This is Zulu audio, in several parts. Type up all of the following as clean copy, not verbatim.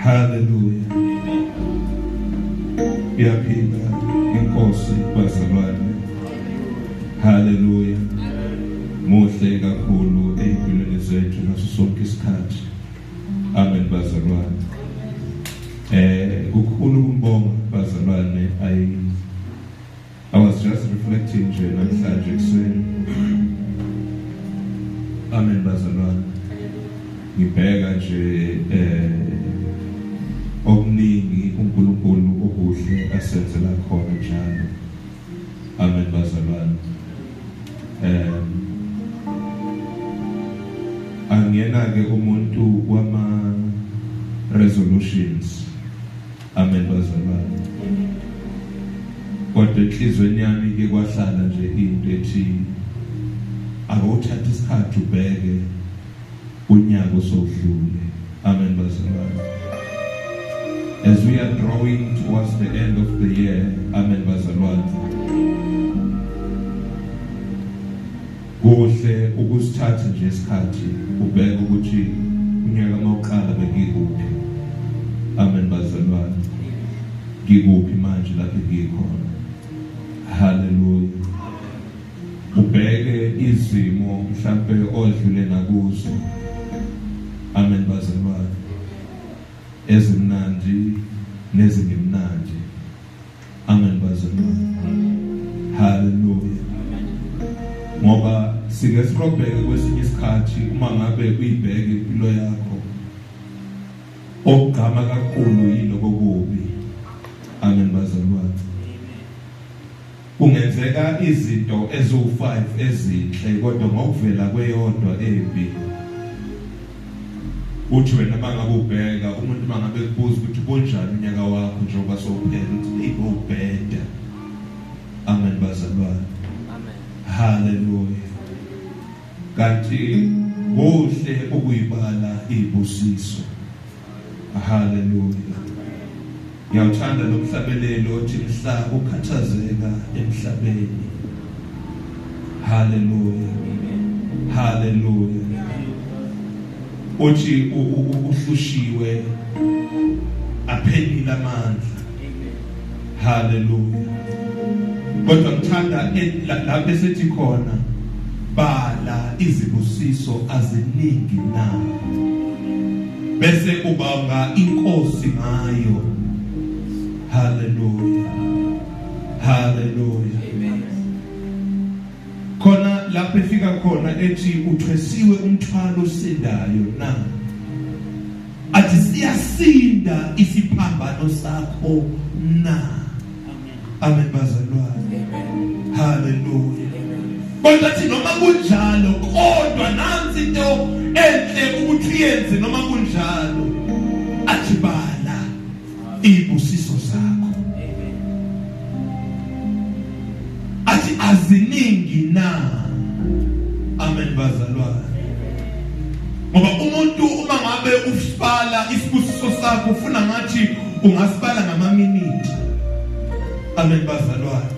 Hallelujah. Iyaphila inkosi bazalwane. Hallelujah. Muhle kakhulu ezimpilweni zethu ngaso sonke isikhathi. Amen bazalwane. Kukhulu ukumbonga bazalwane. I was just reflecting nje namhlanje ekuseni. Amen bazalwane. Ngibheka nje okuningi uNkulunkulu okuhle asenzela khona njalo. Amen bazalwane. Angiyena ke umuntu wama resolutions. Amen bazalwane. Kodwa enhlizweni yami ke kwahlala nje into ethi akuthatha isikhathi ubheke unyaka osodlule. Amen bazalwane. As we are drawing towards the end of the year, amen bazalwane, kuhle ukusithatha nje isikhathi ubheke ukuthi unyaka mawuqala bengikuphi. Amen bazalwane. Ngikuphi manje lapho ngikhona. Hallelujah. Ubheke izimo mhlambe odlule nakuzo. Amen bazalwane. Ezimnandi nezingemnandi. Amen bazalwane. Hallelujah. Ngoba sike sirobheke kwesinye isikhathi uma ngabe uyibheke impilo yakho, okugqama kakhulu yiloko kubi. Amen bazalwane. Kungenzeka izinto eziwu5 ezinhle, kodwa ngokuvela kweyodwa embi, uthi wena mangabe ubheka umuntu mangabe kubuza ukuthi kunjani unyaka wakho njengoba sowuphela, uthi hey, bowubheda. Amen bazalwane. Amen. Hallelujah. Kanti kuhle ukuyibala izibusiso. Hallelujah. Ngiyawuthanda lo mhlabelelo othi mhla ukhathazeka emhlabeni. Hallelujah. Hallelujah. Uthi uhlushiwe aphelile amandla. Hallelujah. Kodwa ngithanda lapho esethi khona bala izibusiso aziningi na, bese ubanga inkosi ngayo. Hallelujah. Hallelujah. Amen. Khona lapho efika khona ethi uthwesiwe umthwalo osindayo na, athi siyasinda isiphambano sakho na. Amen. Amen bazalwane. Amen. Hallelujah. Kodwa athi noma kunjalo, kodwa nansi into enhle ukuthi uyenze noma kunjalo, athi bala izibusiso zakho. Amen. Athi aziningi na. Amen bazalwane. Ngoba umuntu uma ngabe usibala isibusiso sakho ufuna ngathi ungasibala ngamaminiti. Amen bazalwane.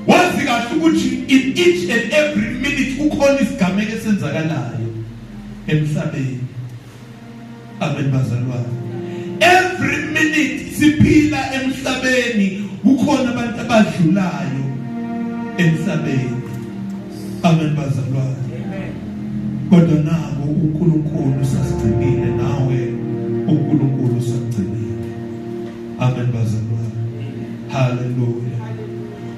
Wazi kahle ukuthi in each and every minute kukhona isigameko esenzakalayo emhlabeni. Amen bazalwane. Every minute siphila emhlabeni kukhona abantu abadlulayo emhlabeni. Amen bazalwane. Amen. Kodwa nabo uNkulunkulu sasigcinile, nawe uNkulunkulu sakugcinile. Amen bazalwane. Hallelujah.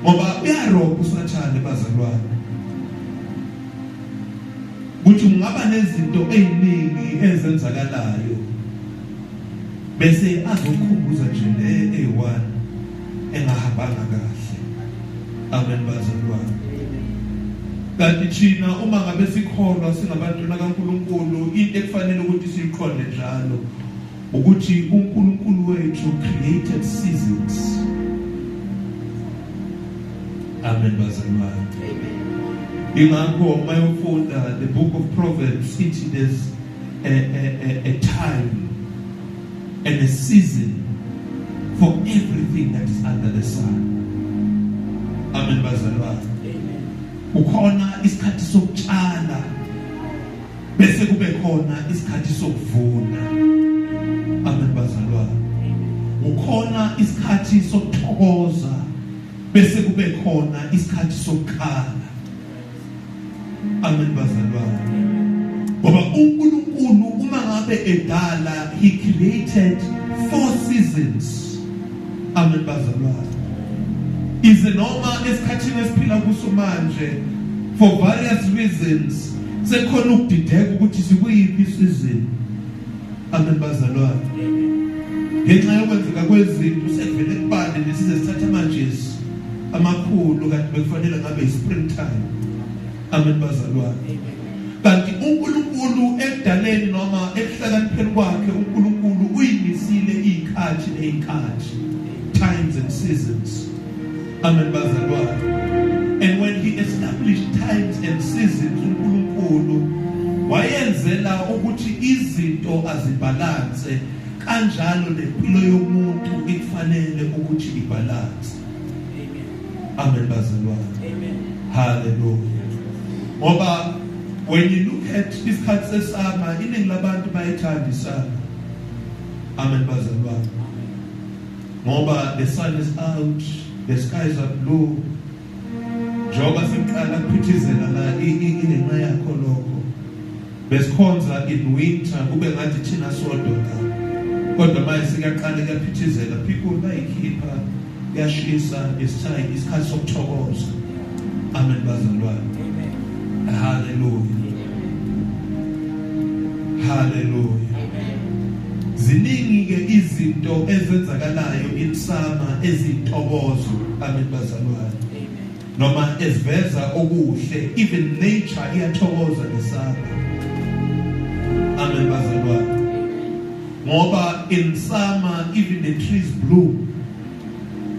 Ngoba uyarobha uSathane bazalwane. Kuthi ungaba nezinto eziningi ezenzakalayo bese azokhumbuza nje le eyi-1 engahambanga kahle. Amen bazalwane. Kanti thina uma ngabe sikholwa singabantwana kaNkulunkulu, into ekufanele ukuthi siyiqonde njalo ukuthi uNkulunkulu wethu created seasons. Amen bazalwane. Amen. Ingakho mayofunda the book of Proverbs, ithi there's a time and a season for everything that is under the sun. Amen bazalwane. Amen. Ukhona isikhathi sokutshala bese kube khona isikhathi sokuvuna. Amen bazalwane. isikhathi sokuthokoza bese kube khona isikhathi sokukhala. Amen bazalwane. Ngoba uNkulunkulu uma ngabe edala, he created four seasons. Amen bazalwane. Ize noma esikhathini esiphila kuso manje, for various reasons, sekhona ukudideka ukuthi sikuyiphi season. Amen bazalwane. Ngenxa yokwenzeka kwezinto sekuvele kubande, nesize sithatha amajezi amakhulu, kanti bekufanele ngabe i-spring time. Amen bazalwane. Kanti uNkulunkulu ekudaleni noma ekuhlakanipheni kwakhe, uNkulunkulu uyimisile izikhathi nezikhathi, times and seasons. Amen bazalwane. And when he established times and seasons, uNkulunkulu wayenzela ukuthi izinto azibalance, kanjalo nempilo yomuntu ikufanele ukuthi ibalance. Amen bazalwane. Amen. Hallelujah. Ngoba when you look at isikhathi sesummer, iningi labantu bayithanda isummer. Amen bazalwane. Ngoba the sun is out, the skies are blue. Njengoba siqala kuphithizela la, ingenxa yakho lokho. Besikhonza in winter kube ngathi thina sodwa la. Kodwa manje sikaqala kuyaphithizela, people bayikhipha, kuyashisa, it's time, isikhathi sokuthokoza. Amen bazalwane. Amen. Hallelujah. Hallelujah. Amen. Ziningi ke izinto ezenzakalayo in summer ezintokozo. Amen bazalwane. Amen. Noma eziveza okuhle, even nature iyathokoza ngesummer. Amen bazalwane. Ngoba in summer even the trees bloom.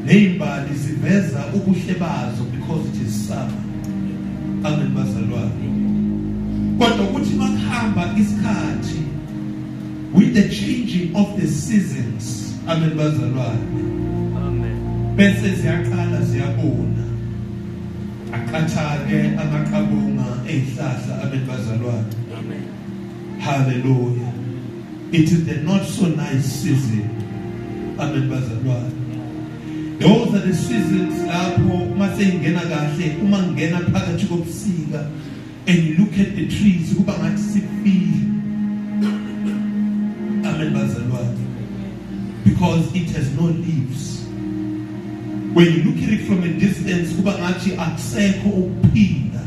Nezimbali ziveza ubuhle bazo because it is summer. Amen bazalwane. Kodwa ukuthi makuhamba isikhathi, with the changing of the seasons, amen bazalwane, Amen. bese ziyaqala ziyabuna, aqathake amaqabunga ezihlahla. Amen bazalwane. Amen. Hallelujah. It is the not so nice season. Amen bazalwane. Those are the seasons lapho mase ingena kahle, uma ngena phakathi kobusika and you look at the trees, kuba ngathi sifile. Amen bazalwane. Because it has no leaves. When you look at it from a distance, kuba ngathi akusekho ukuphila.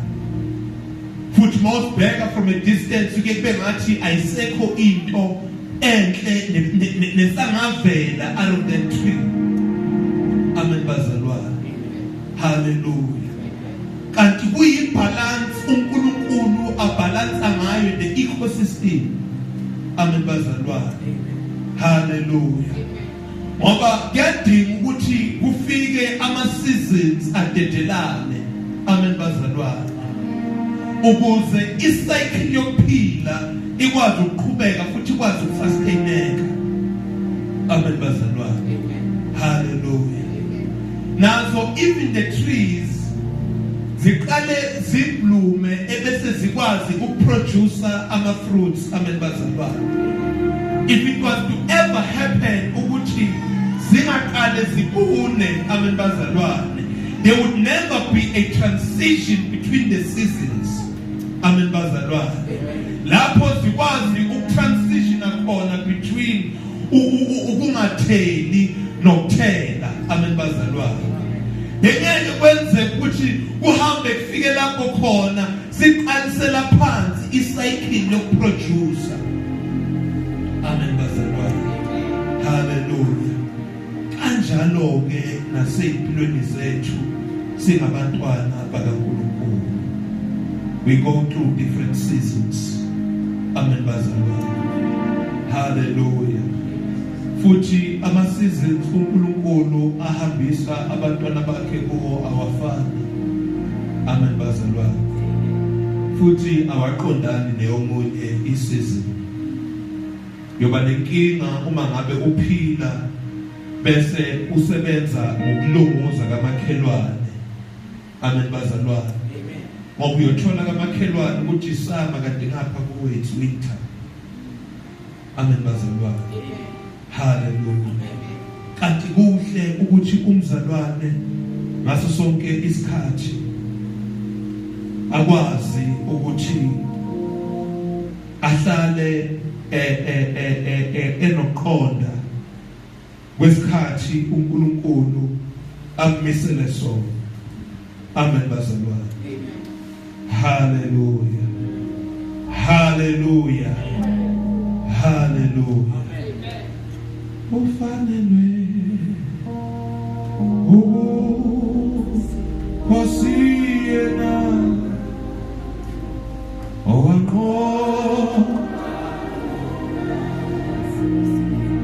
Futhi mawusibheka from a distance, kuke kube ngathi ayisekho into enhle nesangavela out of that tree. Amen bazalwane. Hallelujah. Kanti kuyibalance uNkulunkulu abalansa ngayo the ecosystem. Amen bazalwane. Hallelujah. Ngoba kuyadinga ukuthi kufike ama seasons adedelane. Amen bazalwane. Ukuze icycle yokuphila ikwazi ukuqhubeka futhi ikwazi ukusustaineka. Amen bazalwane. Hallelujah. Nazo even the trees ziqale ziblume ebese zikwazi ukuproduce ama fruits. Amen bazalwane. If it was to ever happen ukuthi zingaqale zibune, amen bazalwane, there would never be a transition between the seasons. Amen bazalwane. Lapho zikwazi ukutransitiona khona between ukungatheli nokuthela. Amen bazalwane. Bengeke kwenzeke ukuthi kuhambe kufike lapho khona siqalisela phansi icycle yokuproduce. Amen bazalwane. Hallelujah. Kanjalo ke nasempilweni zethu singabantwana bakaNkulunkulu, we go through different seasons. Amen bazalwane. Hallelujah. Futhi ama seasons uNkulunkulu ahambisa abantwana bakhe kuwo awafani. Amen bazalwane. Futhi awaqondani neyomunye iseason. Yoba nenkinga uma ngabe uphila bese usebenza ngokulunguza kamakhelwane. Amen bazalwane. Amen. Ngoba uyothola kamakhelwane ukuthi summer, kanti ngapha kuwe it's winter. Amen bazalwane. Amen. Hallelujah. Kanti kuhle. ukuthi umzalwane ngaso sonke isikhathi akwazi ukuthi ahlale enoqonda kwesikhathi uNkulunkulu ammisele sona. Amen bazalwane. Amen. Hallelujah. Hallelujah. Hallelujah. Amen. Ufanelwe ubukhosi yena owanqoba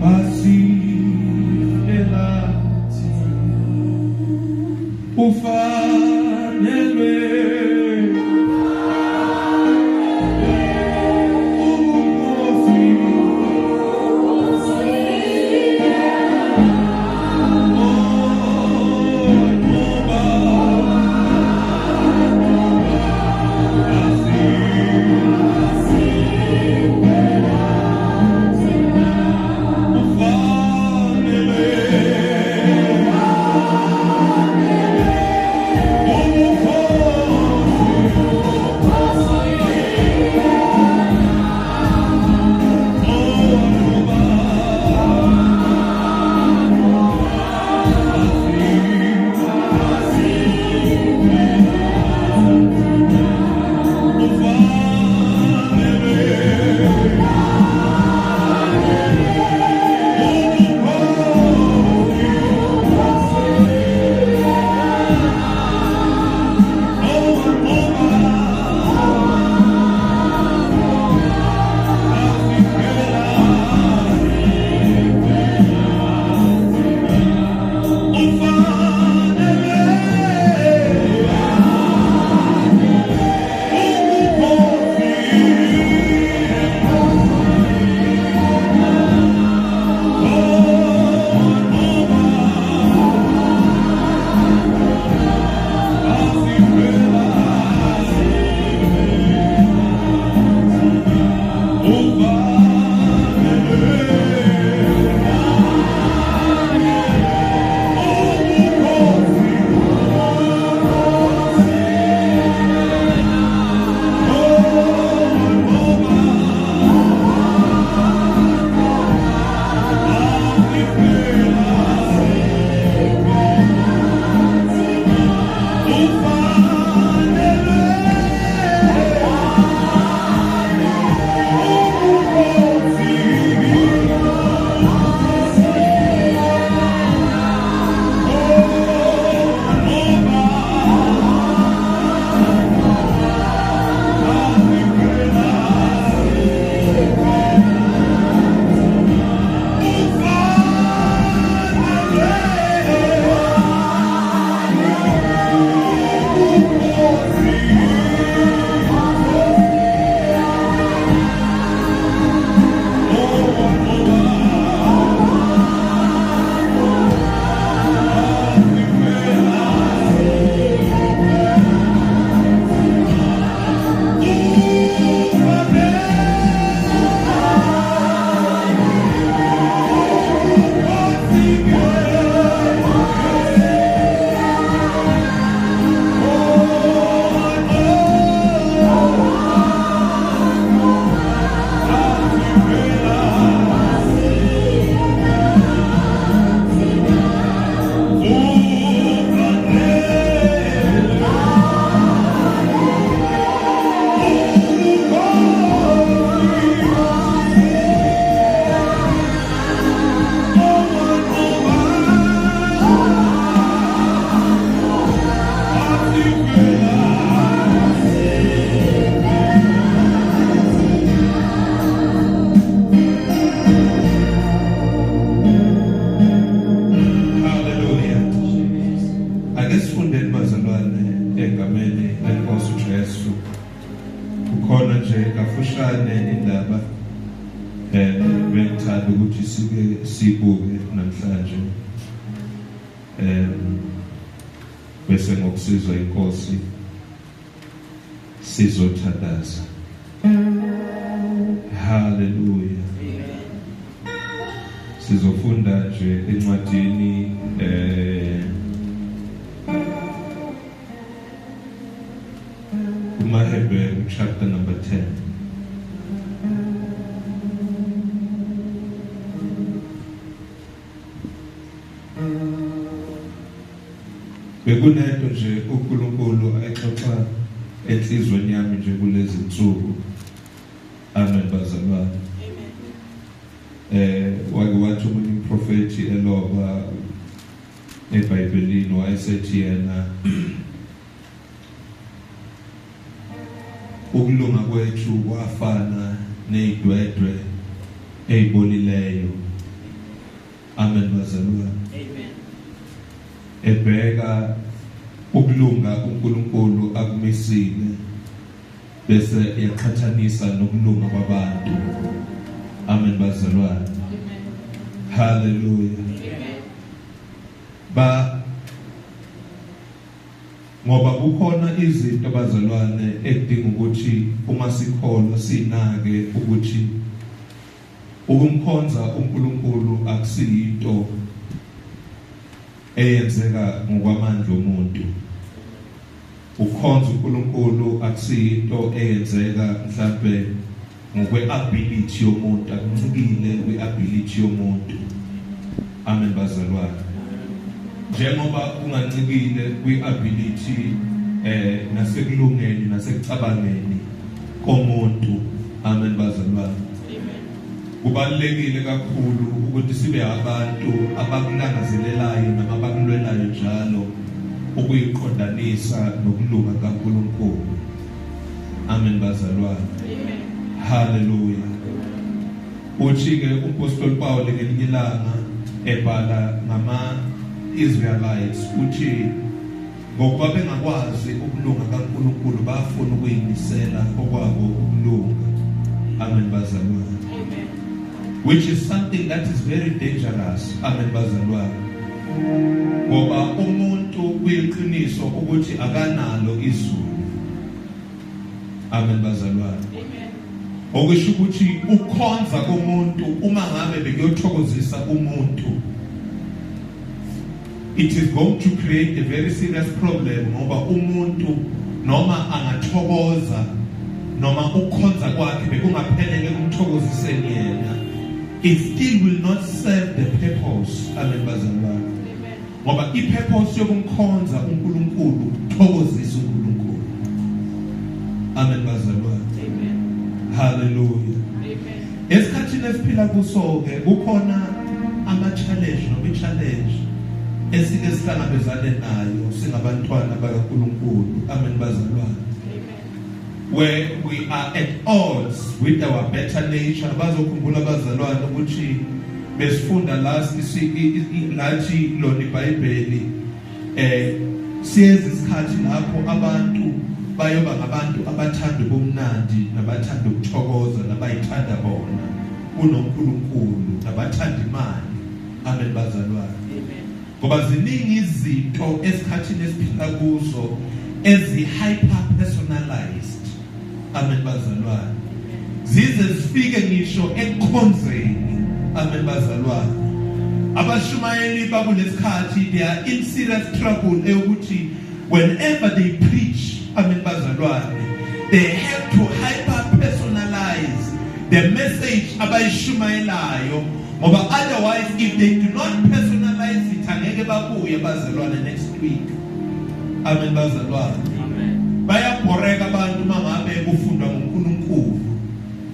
basifela thina. Ufanelwe ubukhosi owanqoba ufanelwe Hallelujah. Ake sifundeni bazalwane egameni lenkosi uJesu. Kukhona nje kafushane indaba bengithanda ukuthi sike sibuke namhlanje. Bese ngokusizwa inkosi sizothandaza. Hallelujah. Sizofunda nje encwadini kumaHebheru chapter number 10. Bekunento nje uNkulunkulu ayixoxa enhlizweni yami nje kulezi nsuku. Amen bazalwane. Amen. Wake wathi omunye umprofeti eloba eBhayibhelini, wayesethi yena ukulunga kwethu kwafana nezidwedwe ezibolileyo. Amen bazalwane. Amen. Ebheka ukulunga uNkulunkulu akumisile bese yaqhathanisa nokulunga kwabantu. Amen bazalwane. Amen. Hallelujah. Amen. Ba ngoba kukhona izinto bazalwane ekudinga ukuthi uma sikholwa sinake ukuthi ukumkhonza uNkulunkulu akusiyinto eyenzeka ngokwamandla omuntu. Ukhonza uNkulunkulu akusiyinto eyenzeka mhlambe ngokweability yomuntu, akuncikile kweability yomuntu. Amen bazalwane. Njengoba kungancikile kwiability nasekulungeni nasekucabangeni komuntu. Amen bazalwane. Amen. Kubalulekile kakhulu ukuthi sibe abantu abakulangazelelayo nabakulwelayo njalo ukuyiqondanisa nokulunga kaNkulunkulu. Amen bazalwane. Amen. Hallelujah. Uthi ke uMpostoli Paul ngelinye ilanga ebhala ngama Israelites, uthi ngokuba bengakwazi ukulunga kaNkulunkulu bafuna ukuyimisela okwabo ukulunga. Amen bazalwane. Amen. Which is something that is very dangerous. Amen bazalwane. Ngoba umuntu kuyiqiniso ukuthi akanalo izulu. Amen bazalwane. Amen. Okusho ukuthi ukhonza komuntu uma ngabe bekuyothokozisa umuntu, it is going to create a very serious problem, ngoba umuntu noma angathokoza noma ukukhonza kwakhe bekungaphelele kumthokoziseni yena, it still will not serve the purpose. Amen bazalwane. Amen. Ngoba ipurpose yokumkhonza uNkulunkulu ukuthokozisa uNkulunkulu. Amen bazalwane. Amen. Hallelujah. Amen. Esikhathini esiphila kuso ke kukhona ama challenge noma i-challenge esike sihlangabezane nayo singabantwana bakaNkulunkulu. Amen bazalwane. Amen. Where we are at odds with our better nature. Bazokhumbula abazalwane ukuthi besifunda last lathi lona iBhayibheli siyeza isikhathi lapho abantu bayoba ngabantu abathanda ubumnandi nabathanda ukuthokoza nabayithanda bona kunoNkulunkulu nabathanda imali. Amen bazalwane. Amen. Ngoba ziningi izinto esikhathini esiphila kuzo ezi hyper personalized. Amen bazalwane. Zize zifike ngisho ekukhonzeni. Amen bazalwane. Abashumayeli bakulesikhathi they are in serious trouble eyokuthi whenever they preach, amen bazalwane, they have to hyper personalize the message abayishumayelayo, ngoba otherwise if they do not personalize it angeke babuye bazalwane next week. Amen bazalwane. Amen. Bayabhoreka abantu mangabe kufundwa ngoNkulunkulu.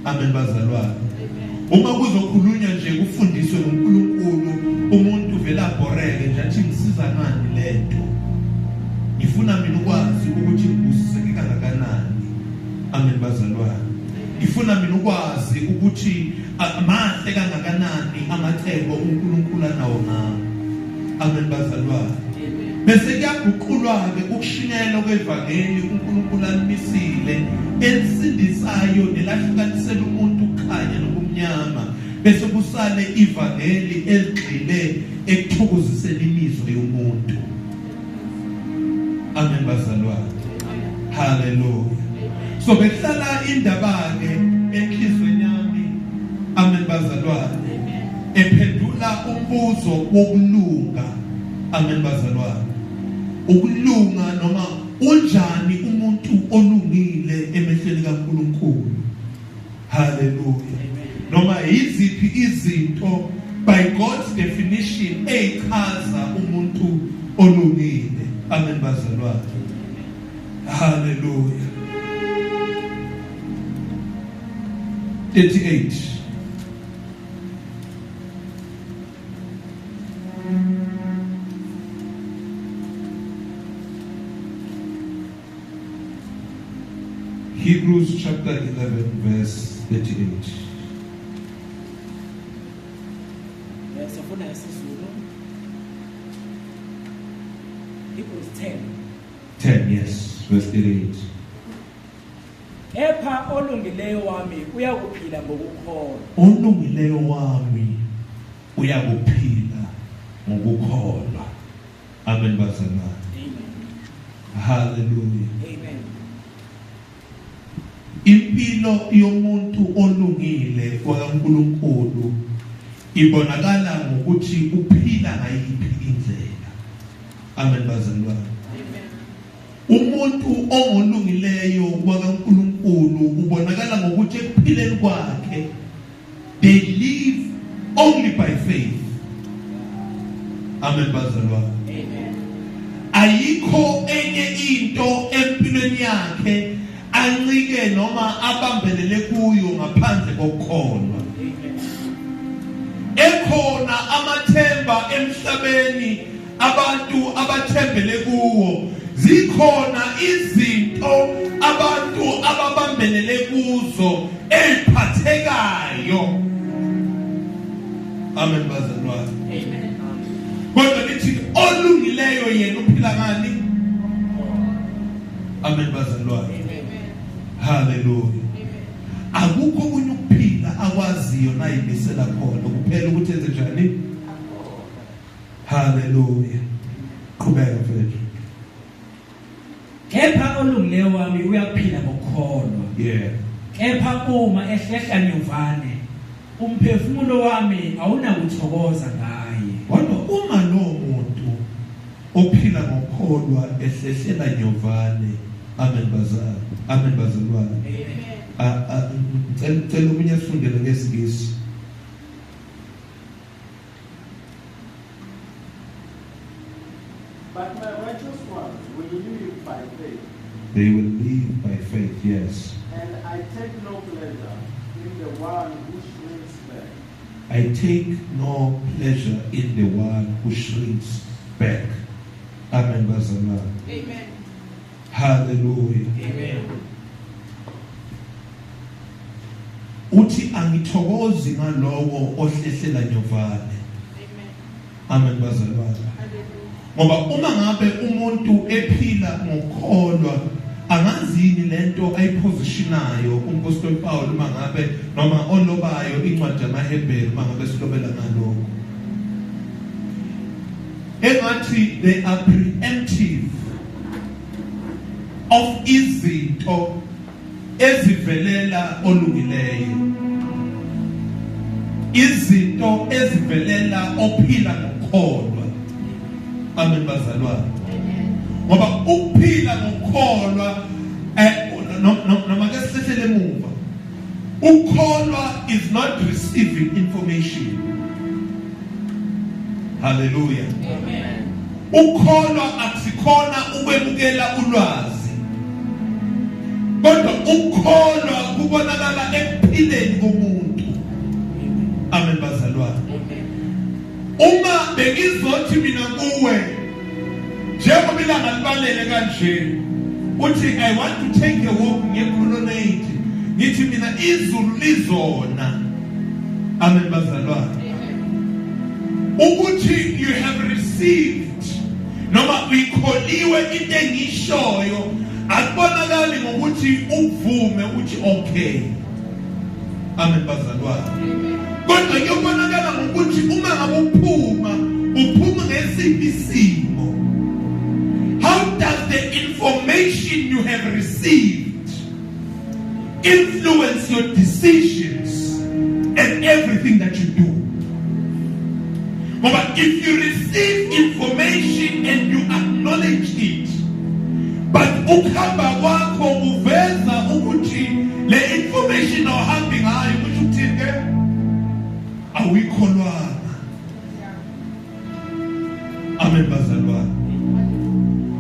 Amen bazalwane. Amen. Uma kuzokhulunywa nje kufundiswe ngoNkulunkulu, umuntu vele abhoreke nje athi ngisiza ngani lento, ngifuna mina ukwazi ukuthi ngibusiseke kangakanani. Amen bazalwane. Ngifuna mina ukwazi ukuthi mahle kangakanani amacebo uNkulunkulu anawo ngami. Amen bazalwane. Amen. Bese kuyaguqulwa ke ukushinyelwa kwevangeli uNkulunkulu alimisile elisindisayo nelahlukanisela umuntu ukukhanya nobumnyama, bese kusale ivangeli eligxile ekuthokoziseni imizwa yomuntu. Amen bazalwane. Hallelujah. So behlala indaba ke enhlizweni yami. Amen bazalwane. Amen. Ephendula Siphendula umbuzo wokulunga. Amen bazalwane. Ukulunga noma unjani umuntu olungile emehlweni kaNkuluNkulu. Hallelujah. Noma yiziphi izinto by God's definition eyichaza umuntu olungile. Amen bazalwane. Hallelujah. 38. Hebrews chapter 11 verse 38. Sifunda isiZulu. Hebrews 10. 10, yes, verse 38. Kepha olungileyo wami uyakuphila ngokukholwa. Olungileyo wami uyakuphila ngokukholwa. Amen bazalwane. Amen. Hallelujah. Amen. Impilo yomuntu olungile wakaNkuluNkulu ibonakala ngokuthi uphila ngayiphi indlela. Amen bazalwane. Amen. Umuntu ongolungileyo wakaNkuluNkulu ubonakala ngokuthi ekuphileni kwakhe they live only by faith. Amen bazalwane. Amen. Ayikho enye into empilweni yakhe ancike noma abambelele kuyo ngaphandle kokukholwa. Amen. Ekhona amathemba emhlabeni abantu abathembele kuwo, zikhona izinto abantu ababambelele kuzo eziphathekayo. Amen bazalwane. Amen. Kodwa lithi olungileyo yena uphila ngani? Amen bazalwane. Amen. Hallelujah. Akukho okunye ukuphila akwaziyo nayimisela khona kuphela ukuthi enze njani? Hallelujah. Qhubeka mfethu. Kepha olungileyo wami uyakuphila ngokukholwa. Yeah. Kepha uma ehlehla nyovane, umphefumulo wami awunakuthokoza ngaye. Kodwa uma lo muntu ophila ngokukholwa ehlehlela nyovane, amen bazalwane, amen bazalwane. Amen. Ngicela omunye asifundele ngesiNgisi. But my righteous ones will live by faith. They will live by faith, yes. And I take no pleasure in the one who shrinks back. I take no pleasure in the one who shrinks back. Amen, bazalwane. Amen. Hallelujah. Amen. Uthi angithokozi ngalowo ohlehlela nyovane. Amen. Amen bazalwane. Hallelujah. Ngoba uma ngabe umuntu ephila ngokukholwa angazini lento ayipositionayo uMpostoli Paul uma ngabe noma olobayo incwadi yamaHebheru uma ngabe silobela ngalokho. Engathi they are preemptive of izinto ezivelela olungileyo, izinto ezivelela ophila ngokukholwa. Amen bazalwane. Ngoba ukuphila ngokukholwa noma ke sihlehlele emuva, ukukholwa is not receiving information. Hallelujah. Amen. Ukukholwa akusikhona ukwemukela ulwazi, kodwa ukukholwa kubonakala ekuphileni komuntu. Amen bazalwane. Amen. Uma bengizothi mina kuwe njengoba ilanga libalele kanje, uthi I want to take a walk ngecolonnade, ngithi mina izulu lizona. Amen bazalwane. Ukuthi you have received noma uyikholiwe into engishoyo akubonakali ngokuthi uvume uthi okay. Amen bazalwane. Kodwa kuyobonakala ngokuthi uma ngabe uphuma, uphuma ngesiphi isimo. How does the information you have received influence your decisions and everything that you do? Ngoba if you receive information and you acknowledge it, but ukuhamba kwakho kuveza ukuthi le information awuhambi ngayo, kusho ukuthini ke? Awuyikholwanga. Amen bazalwane.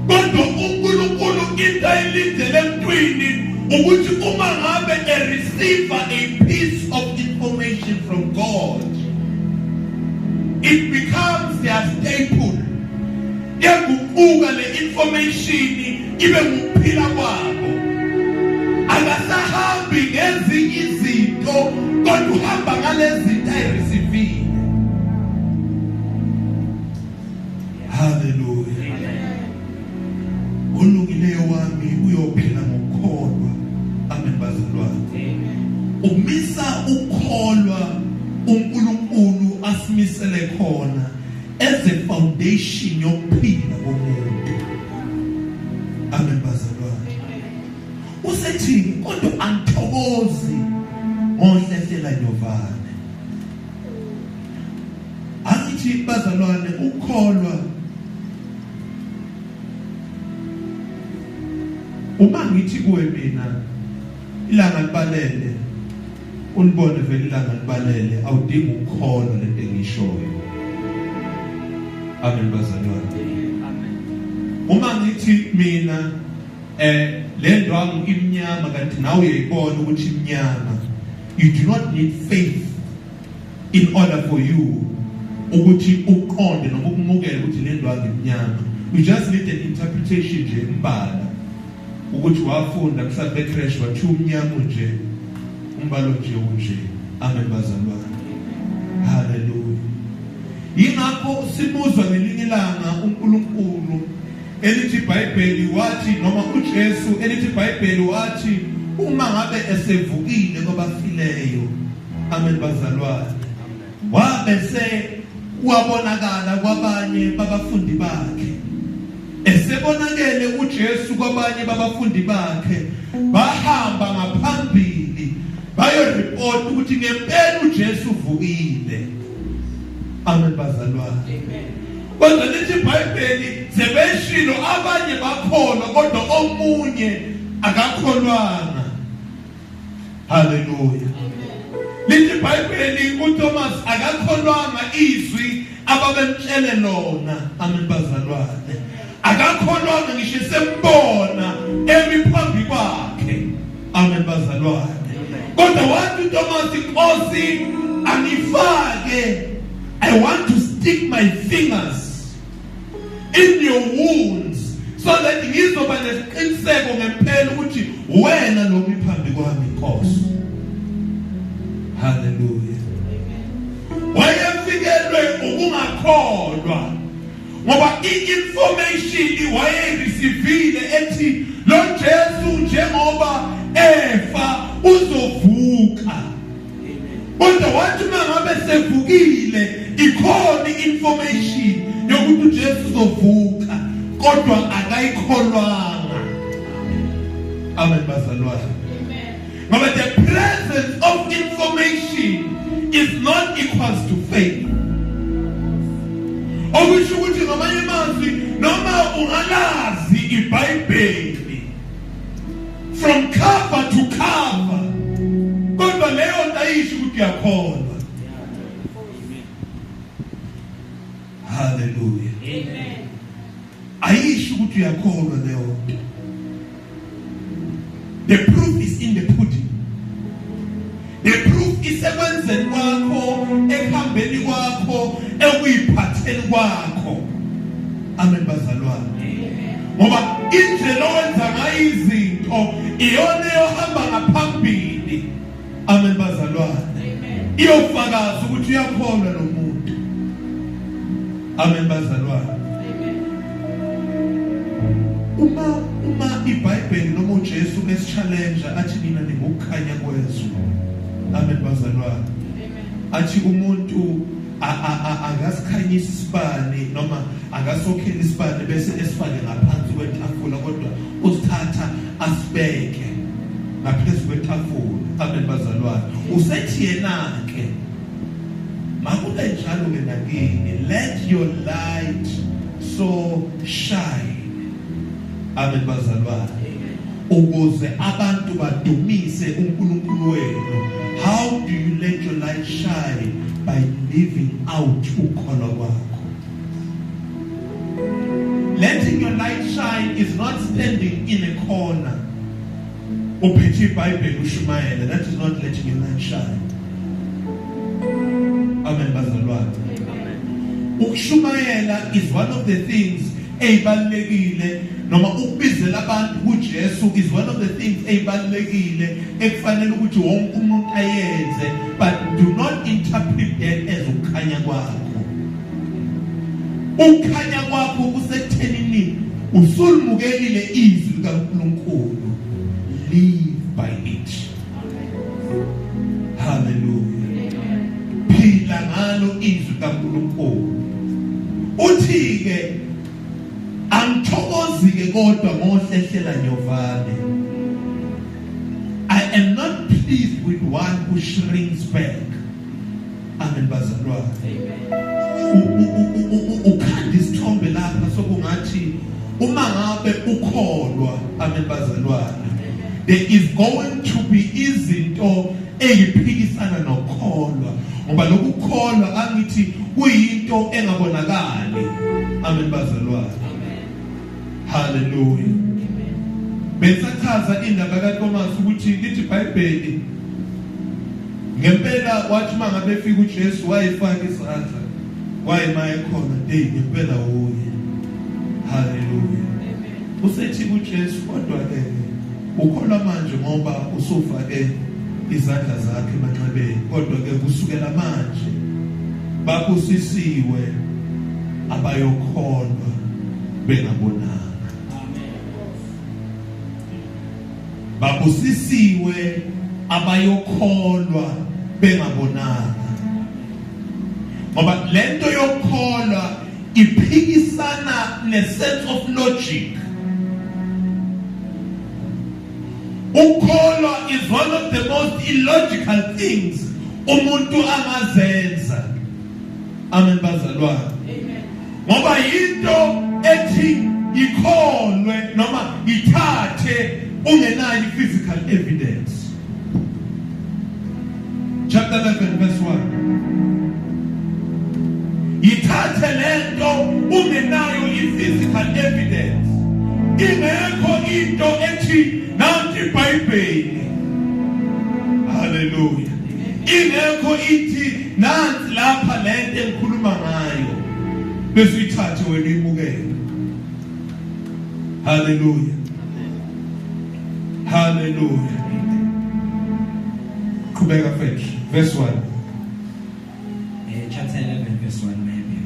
Kodwa uNkulunkulu into ayilindele emntwini ukuthi uma ngabe e-receive a piece of information from God, it becomes their staple. Iyaguquka le information ibe ngukuphila kwabo. Akasahambi ngezinye izinto, kodwa uhamba ngalezi zinto ayi-receivile. Hallelujah. Olungileyo wami uyophila ngokukholwa. Amen bazalwane. Umisa ukukholwa uNkulunkulu asimisele khona as a foundation yokuphila komuntu. Amen bazalwane. Usethi kodwa angithokozi ngohlehlela nyovane. Angithi bazalwane, ukukholwa, uma ngithi kuwe mina ilanga libalele, ulibone vele ilanga libalele, awudingi ukukholwa lento engishoyo. Amen bazalwane. Amen. Uma ngithi mina le ndwangu imnyama, kanti nawe uyayibona ukuthi imnyama, you do not need faith in order for you ukuthi uqonde noma ukumukele ukuthi le ndwangu imnyama. You just need an interpretation nje umbala, ukuthi wafunda mhlawumbe e-creche, wathi umnyama nje, umbalo nje unje. Amen bazalwane. Hallelujah. Yingakho simuzwa ngelinye ilanga uNkulunkulu elithi iBhayibheli wathi, noma uJesu elithi iBhayibheli wathi uma ngabe esevukile kwabafileyo, amen bazalwane, wabe se wabonakala kwabanye babafundi bakhe. Esebonakele uJesu kwabanye babafundi bakhe, bahamba ngaphambili bayoreport ukuthi ngempela uJesu uvukile. Amen bazalwane. Amen. Kodwa lithi iBhayibheli sebeshilo abanye bakholwa, kodwa omunye akakholwanga. Haleluya. Lithi iBhayibheli uThomas akakholwanga izwi ababemtshele lona. Amen bazalwane. Akakholwanga ngisho sembona emi phambi kwakhe. Amen bazalwane. Kodwa wathi uThomas, Nkosi, angifake, I want to stick my fingers in your wounds so that ngizoba nesiqiniseko ngempela ukuthi wena lo mi phambi kwami, Nkosi. Haleluya. Wayefikelwe ukungakholwa ngoba i-information wayeyireceive ethi lo Jesu njengoba efa uzovuka. Kodwa wathi uma ngabe sevukile, ikhona i-information yokuthi uJesu uzovuka, kodwa akayikholwanga. Amen bazalwane. Ngoba the presence of information is not equals to faith. Okusho ukuthi ngamanye amazwi, noma ungalazi iBhayibheli from cover to cover, kodwa leyo nto ayisho ukuthi uyakholwa. Hallelujah. Amen. Ayisho ukuthi uyakholwa leyo nto. The proof is in the pudding. The proof isekwenzeni kwakho, ekuhambeni kwakho, ekuyiphatheni kwakho. Amen bazalwane. Ngoba indlela owenza ngayo izinto iyona eyohamba ngaphambili. Amen bazalwane. Iyofakaza ukuthi uyakholwa lo muntu. Amen bazalwane. Uma iBhayibheli noma uJesu esi-challenge athi nina ningukukhanya kwezwe. Amen bazalwane. Athi umuntu akasikhanyisa isibani noma akasokhela isibani bese esifake ngaphansi kwetafula, kodwa usithatha asibeke ngaphezu kwetafula. Amen bazalwane. Usethi yena ke makube njalo ke. nakini. Let your light so shine. Amen bazalwane. Ukuze abantu badumise uNkulunkulu wenu. How do you let your light shine? By living out ukukholwa kwakho. Letting your light shine is not standing in a corner uphethe iBhayibheli ushumayele. That is not letting your light shine. Amen bazalwane. Ukushumayela is one of the things ezibalulekile, noma ukubizela abantu kuJesu is one of the things ezibalulekile ekufanele ukuthi wonke umuntu ayenze, but do not interpret that as ukukhanya kwakho. Ukukhanya kwakho kusekuthenini usulimukelile izwi likaNkulunkulu. Live by it. Hallelujah. Phila ngalo izwi likaNkulunkulu. Uthi ke, angithokozi ke kodwa ngohlehlela nyovane. I am not pleased with one who shrinks back. Amen bazalwane. Ukhanda isithombe lapha sokungathi uma ngabe ukholwa, amen bazalwane, there is going to be izinto eyiphikisana nokukholwa, ngoba lokukholwa angithi kuyinto engabonakali. Amen bazalwane. Hallelujah. Bengisachaza indaba kaThomas ukuthi lithi iBhayibheli ngempela wathi mangabe efika uJesu wayifaka isandla, wayema ekhona day ngempela uye. Hallelujah. Usethi kuJesu, kodwa ke ukholwa manje ngoba usufake izandla zakhe emanxebeni, kodwa ke kusukela manje babusisiwe abayokholwa bengabonanga. Babusisiwe abayokholwa bengabonanga, ngoba lento yokukholwa iphikisana ne-sense of logic. Ukukholwa is one of the most illogical things umuntu angazenza. Amen bazalwane. Ngoba yinto ethi ikholwe noma ithathe ungenayo physical evidence. Chapter 11 verse 1. Ithathe lento ungenayo i-physical evidence, ingekho into ethi nanti iBhayibheli. Hallelujah. Ingekho ithi nansi lapha lento engikhuluma ngayo, bese uyithathe wena uyimukele. Hallelujah. Hallelujah. Qhubeka mfethu, verse 1. Chapter 11 verse 1 maybe.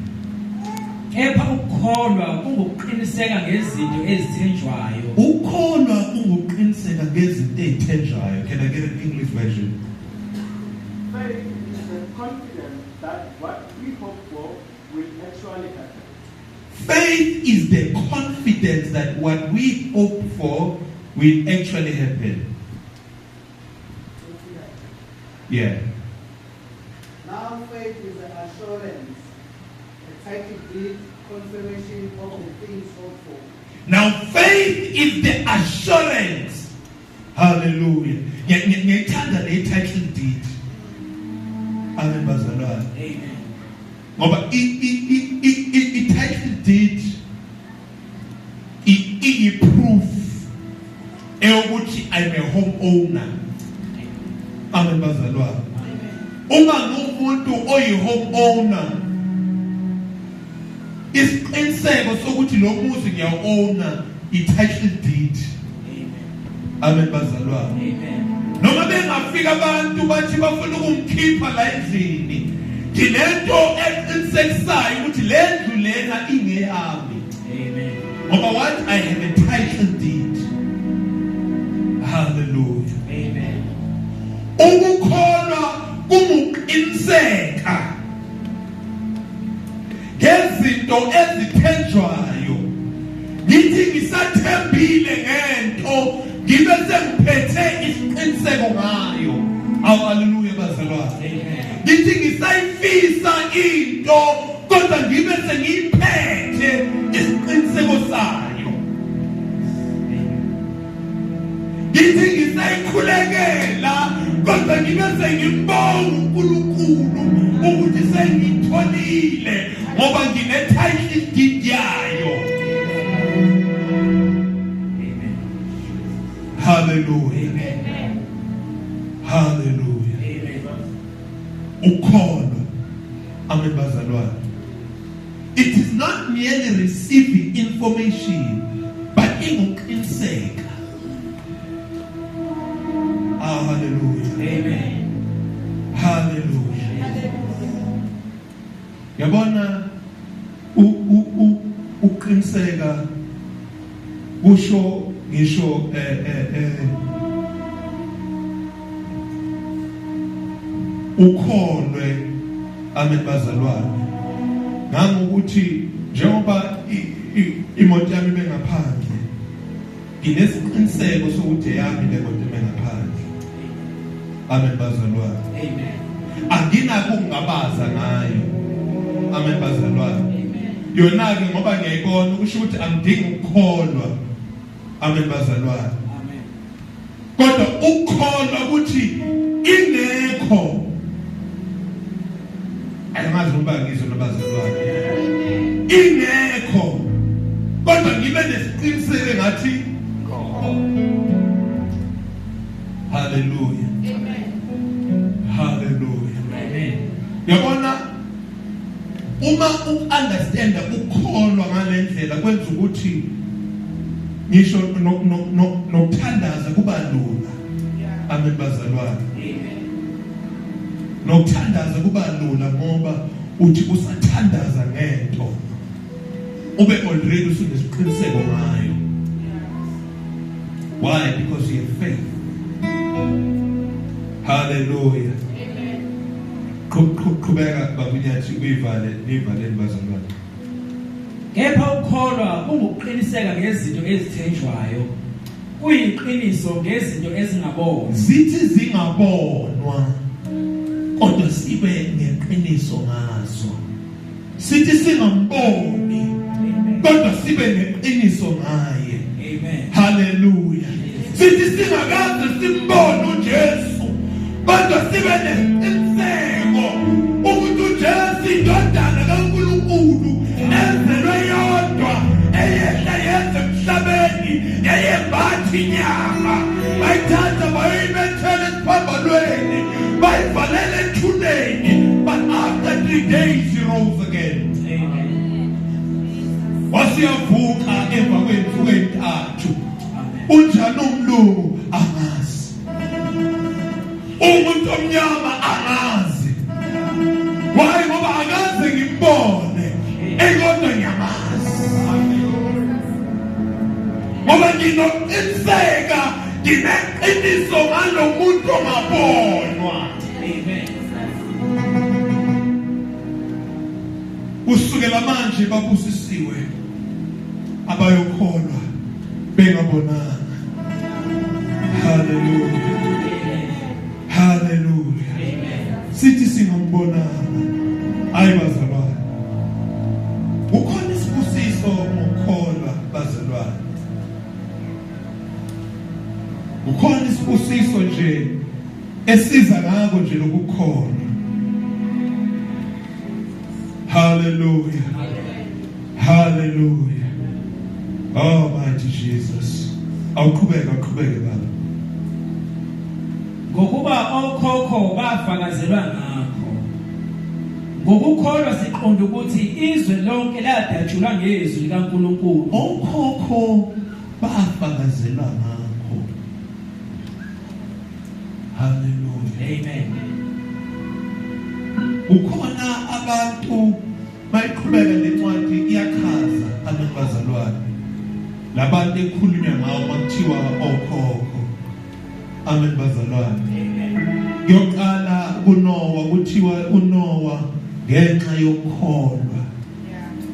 Kepha ukukholwa kungukuqiniseka ngezinto ezithenjwayo. Ukukholwa kungukuqiniseka ngezinto ezithenjwayo. Can I get an English version? Faith is the confidence that what we hope for will actually happen. Faith is the confidence that what we hope for will actually happen. Yeah. Now faith is the assurance, a title deed, confirmation of the things hoped for. Now faith is the assurance. Hallelujah. Ngiyayithanda le title deed. Amen bazalwane. Amen. Ngoba i title deed i proof eyokuthi I'm a home owner. Amen bazalwane. Uma ngumuntu oyi home owner, isiqiniseko sokuthi lo muzi ngiyawu-owner i-title deed. Amen. Amen bazalwane. Amen. Noma bengafika abantu bathi bafuna ukungikhipha la endlini, nginento eqinisekisayo ukuthi le ndlu lena ingeyami. Amen. Ngoba what? I have a title deed. Hallelujah. Amen. Ukukholwa kunguqiniseka ngezinto ezithenjwayo. Ngithi ngisathembile ngento, ngibe sengiphethe isiqiniseko ngayo. Awu, haleluya bazalwane. Amen. Ngithi ngisayifisa into kodwa ngibe sengiyiphethe isiqiniseko sayo. Ngithi ngisayikhulekela kodwa ngibe sengimbonga uNkulunkulu ukuthi sengitholile ngoba ngine title deed yayo. Amen. Hallelujah. Amen. Hallelujah. Amen. Ukholwa, amen bazalwane, it is not merely receiving information but inguqiniseka. Ah, hallelujah. Amen. Hallelujah. Yabona, u uqiniseka kusho ngisho ukholwe, amen bazalwane, ngangokuthi njengoba imoto yami bengaphandle, nginesiqiniseko sokuthi yami le moto bengaphandle, amen bazalwane. Amen. Anginako ukungabaza ngayo, amen bazalwane. Amen. Yona ke ngoba ngiyayibona, kusho ukuthi angidingi ukukholwa, amen bazalwane. Amen. Kodwa ukukholwa ukuthi ingekho, angazi ngoba ngizwe nabazalwane, ingekho kodwa ngibe nesiqiniseko ngathi. Hallelujah. Hallelujah. Amen. Yabona, uma ukunderstanda ukukholwa ngalendlela kwenza ukuthi ngisho nokuthandaza kuba lula, amen bazalwane. Amen. Nokuthandaza kuba lula ngoba uthi usathandaza ngento ube already usunesiqiniseko ngayo. Why? Because you have faith. Hallelujah. Qhubeka babunyathi, uyivale, nivaleni bazalwane. Kepha ukukholwa kungukuqiniseka ngezinto ezithenjwayo, kuyiqiniso ngezinto ezingabonwa. Zithi zingabonwa kodwa sibe neqiniso ngazo. Sithi singamboni Amen. kodwa sibe neqiniso ngaye. Amen. Haleluya. Sithi singakaze simbone uJesu kodwa sibe nesiqiniseko ukuthi uJesu indodana kaNkulunkulu ezelwe yodwa, eyehla yenze emhlabeni, yayembatha inyama, bayithatha bayibethela esiphambanweni, bayivalela ethuneni, but after 3 days he rose again. Amen. Wasiyavuka emva kwey'nsuku ey'ntathu. Amen. Unjani umlungu? Angazi. Umuntu omnyama? Angazi. Why? Ngoba akaze ngimbone, ekodwa ngiyamazi ngoba nginoqiniseka, ngineqiniso ngalo muntu ongabonwa. Amen. Kusukela manje babusisiwe abayokholwa bengabonanga. Haleluya. Haleluya. Sithi singambonanga, hayi bazalwane, ukhona isibusiso ngokukholwa bazalwane, ukhona isibusiso nje esiza ngako nje lokukholwa. Haleluya. Haleluya. Oh, mighty Jesus. Awuqhubeka, awuqhubeke baba. Ngokuba okhokho bafakazelwa ngakho. Ngokukholwa siqonda ukuthi izwe lonke ladatshulwa ngezwi likaNkulunkulu. Okhokho bafakazelwa ngakho. Haleluya. Amen. Ukhona abantu bayiqhubeka lencwadi iyachaza, amen bazalwane. Labantu ekhulunywa ngawo makuthiwa okhokho. Amen bazalwane. Amen. Kuyoqala kuNoah, kuthiwa uNoah ngenxa yokukholwa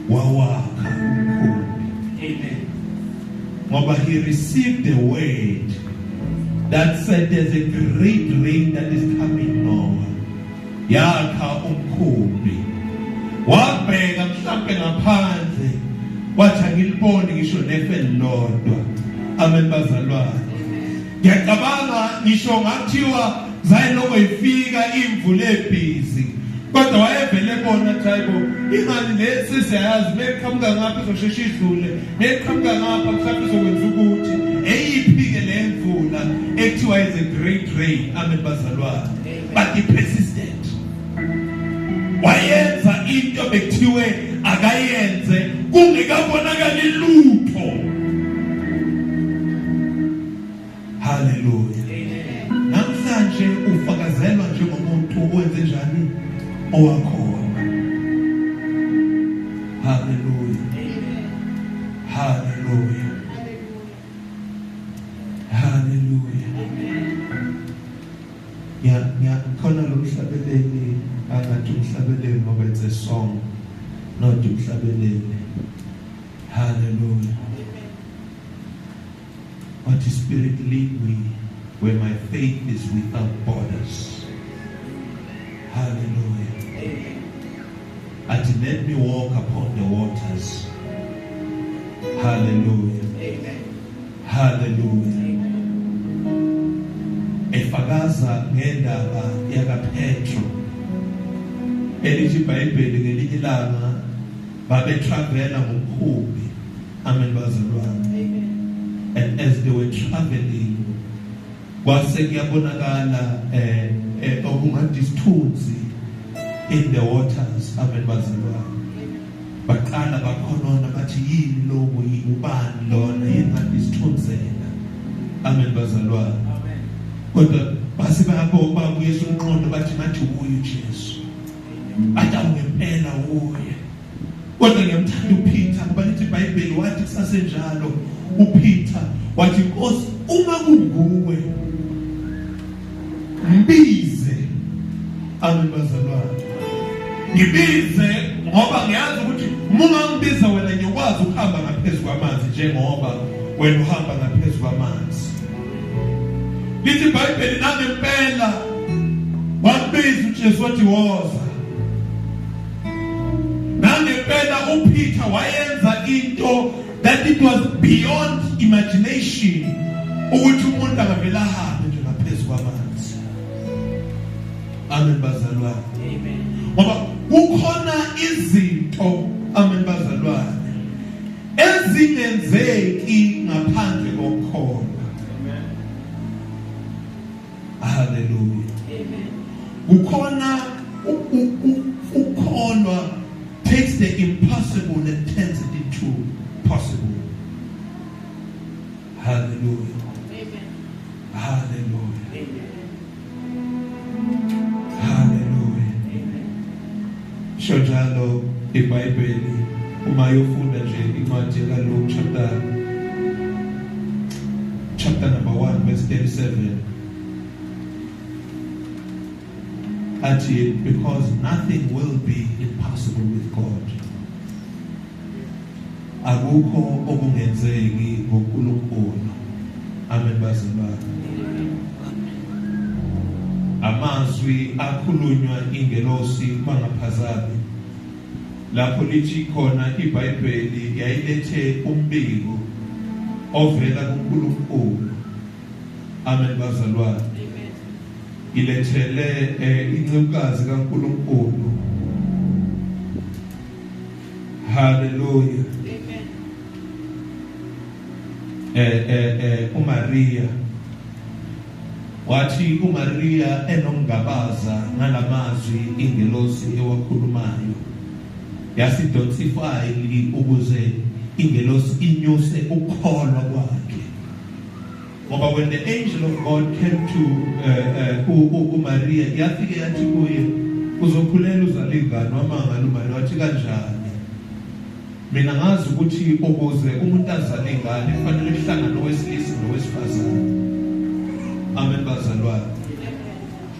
wawakha umkhumbi. Amen. Ngoba he received the word that said there's a great rain that is coming, Noah. Yakha umkhumbi, wabheka mhlambe ngaphandle, wathi angiliboni ngisho nefe elilodwa. Amen bazalwane. Ngiyacabanga ngisho ngathiwa zayiloko ifika imvula ebhizi, kodwa wayevele bona athi hayibo, ingani le sesiyayazi, meqhamuka ngapha izosheshe idlule, meqhamuka ngapha mhlawumbe izokwenza ukuthi eyiphi-ke le mvula ekuthiwa is a great rain. Amen bazalwane. But he persisted, wayenza into bekuthiwe akayenze kungekabonakali lutho. Haleluya. Namhlanje ufakazelwa njengomuntu owenze njani, owakhona. Haleluya, haleluya, haleluya. Ya ya, khona lo mhlabeleli, angathi umhlabeleli ngoba it's a song, not umhlabeleli. Hallelujah. What Spirit, lead me where my faith is without borders. Hallelujah. And let me walk upon the waters. Hallelujah. Amen. Hallelujah. Efakaza ngendaba yakaPetro, elithi iBhayibheli ngelinye ilanga babetravela ngomkhumbi. Amen bazalwane. And as they were traveling, kwase kuyabonakala okungathi isithunzi in the waters. Amen bazalwane. Baqala bakhonona, bathi yini lokhu, ubani lona, yini ngathi isithunzela? Amen bazalwane. Amen. Kodwa base bayabonga, babuyisa umqondo, bathi ngathi uye uJesu, bathi awungempela uye. Kodwa ngiyamthanda uPeter ngoba lithi iBhayibheli wathi kusasenjalo uPeter wathi, "Nkosi, uma kunguwe, ngibize." Amen bazalwane. Ngibize ngoba ngiyazi ukuthi uma ungangibiza wena, ngiyokwazi ukuhamba ngaphezulu kwamanzi njengoba wena uhamba ngaphezulu kwamanzi. Lithi iBhayibheli nangempela wambiza uJesu, wathi woza. Nangempela uPeter wayenza into that it was beyond imagination ukuthi umuntu angavela ahambe nje ngaphezulu kwamanzi. Amen bazalwane. Amen. Ngoba kukhona izinto, amen bazalwane, ezingenzeki ngaphandle kokukholwa. Amen. Haleluya. Amen. Kukhona ukukholwa takes the impossible and turns it into possible. Hallelujah. Amen. Hallelujah. Amen. Hallelujah. Amen. Sho njalo iBhayibheli uma uyofunda nje incwadi kaLuke chapter number 1 verse 37, athi because nothing will be impossible with God. Akukho okungenzeki ngoNkulunkulu. Amen bazalwane. Amazwi akhulunywa ingelosi bangaphazami lapho lithi khona iBhayibheli yayilethe umbiko ovela kuNkulunkulu. Amen bazalwane. Amen. Ilethele incekukazi kaNkulunkulu. Hallelujah. Amen. uMaria, wathi uMaria enomngabaza ngalamazwi ingelosi ewakhulumayo, yasidonsa ifayili ukuze ingelosi inyuse ukukholwa kwakhe, ngoba when the angel of God came to uMaria, yafike yathi kuye, "Uzokhulela, uzala ingane." Wamangala uMaria, wathi, "Kanjani? Mina ngazi ukuthi ukuze umuntu azale ingane kufanele kuhlangane owesilisa nowesifazane." Amen bazalwane.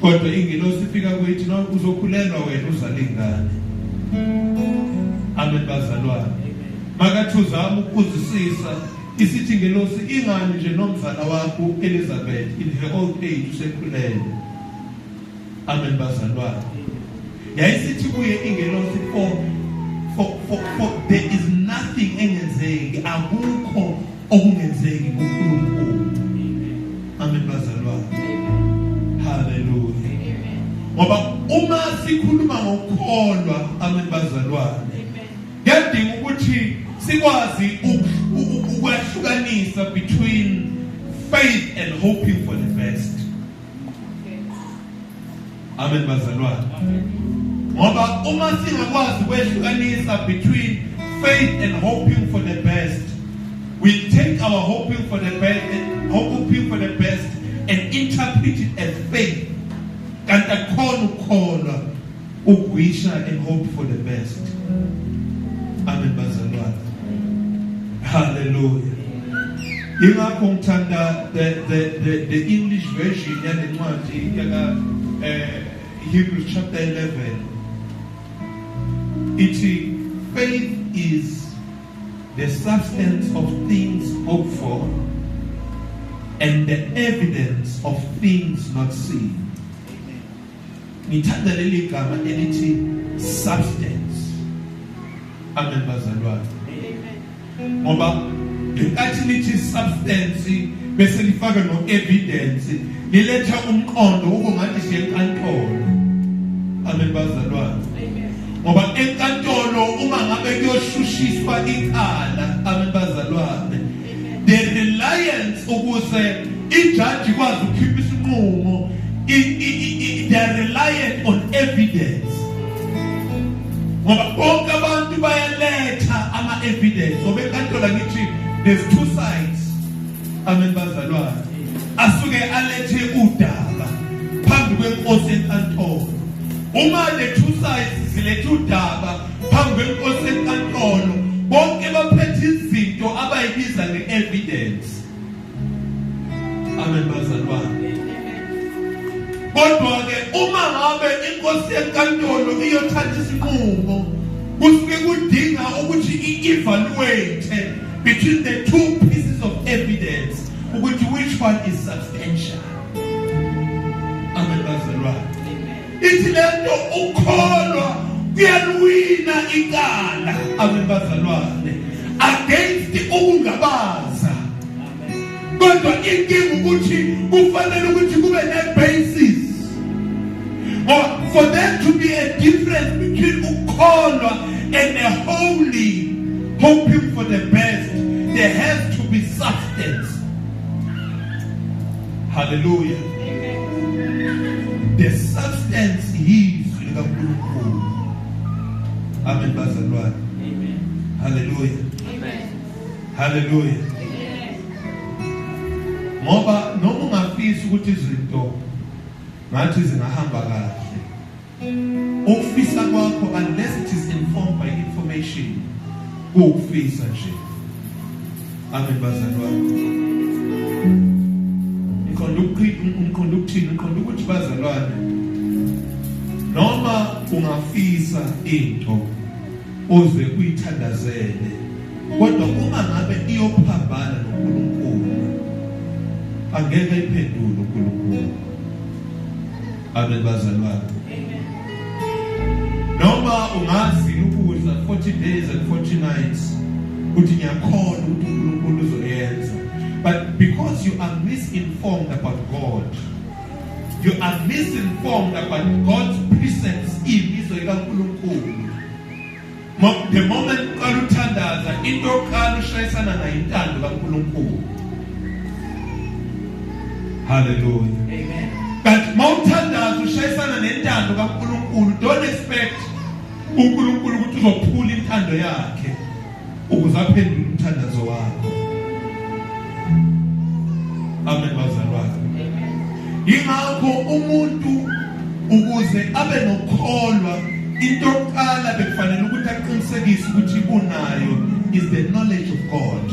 Kodwa ingelosi ifika kuyithi, "No, uzokhulelwa wena, uzale ingane." Amen bazalwane. Makathi uzama ukuzwisisa, isithi ingelosi, ingani nje nomzala wakho Elizabeth in her old age usekhulelwe. Amen bazalwane. Yayisithi kuye ingelosi, for there is nothing engenzeki, akukho okungenzeki kuNkulunkulu. Amen bazalwane. Hallelujah. Ngoba uma sikhuluma ngokukholwa, amen bazalwane, kuyadinga ukuthi sikwazi ukwahlukanisa between faith and hoping for the best. Amen bazalwane. Ngoba uma singakwazi ukwehlukanisa between faith and hoping for the best, we take our hoping for the best and hoping for the best and interpret it as faith, kanti akukhona ukukholwa ukuwisha and hope for the best. Amen bazalwane. Hallelujah. Ingakho ngithanda the English version yalencwadi yaka Hebrews chapter 11. Ithi faith is the substance of things hoped for and the evidence of things not seen. Ngithanda leli gama elithi substance. Amen bazalwane. Ngoba ngenkathi lithi substance bese lifaka no evidence, liletha umqondo ukungathi siye enkantolo. Amen bazalwane. Ngoba enkantolo uma ngabe kuyoshushiswa icala, amen bazalwane, the reliance ukuze ijaji ikwazi ukukhipha isinqumo, they are reliant on evidence, ngoba bonke abantu bayaletha ama evidence. Ngoba enkantolo ngithi there's two sides, amen bazalwane, asuke alethe udaba phambi kwenkosi enkantolo. Uma the two sides zilethe udaba phambi kwenkosi enkantolo, bonke baphethe izinto abayibiza nge-evidence. Amen bazalwane. Kodwa ke uma ngabe inkosi yenkantolo iyothatha isinqumo, kusuke kudinga ukuthi i-evaluate between the two pieces of evidence ukuthi which one is substantial. Amen bazalwane. Ithi lento ukholwa kuyaluwina icala, amen bazalwane, against ukungabaza. Kodwa inkinga ukuthi kufanele ukuthi kube ne-basis, or for there to be a difference between ukukholwa and a holy hoping for the best, there has to be substance. Hallelujah. The substance yizwi likaNkulunkulu. Amen bazalwane. Hallelujah. Hallelujah. Ngoba noma ungafisa ukuthi izinto ngathi zingahamba kahle, ukufisa kwakho, unless it is informed by information, kuwukufisa nje. Amen bazalwane. Ngiqonda ukuthini? Ngiqonda ukuthi bazalwane, noma ungafisa into uze uyithandazele, kodwa uma ngabe iyophambana noNkulunkulu, angeke iphendule uNkulunkulu. Amen bazalwane. Noma ungazila ukudla 40 days and 40 nights, uthi ngiyakholwa ukuthi uNkulunkulu uzoyenza, but because you are misinformed about God, you are misinformed about God's precepts, imiso kaNkulunkulu, the moment uqala uthandaza, into yokuqala ushayisana nayo intando kaNkulunkulu. Hallelujah. Amen. But mawuthandaza ushayisana nentando kaNkulunkulu, don't expect uNkulunkulu ukuthi uzophula intando yakhe ukuze aphendule umthandazo wakho. Amen bazalwane. Ingakho umuntu ukuze abe nokukholwa, into yokuqala bekufanele ukuthi aqinisekise ukuthi unayo is the knowledge of God,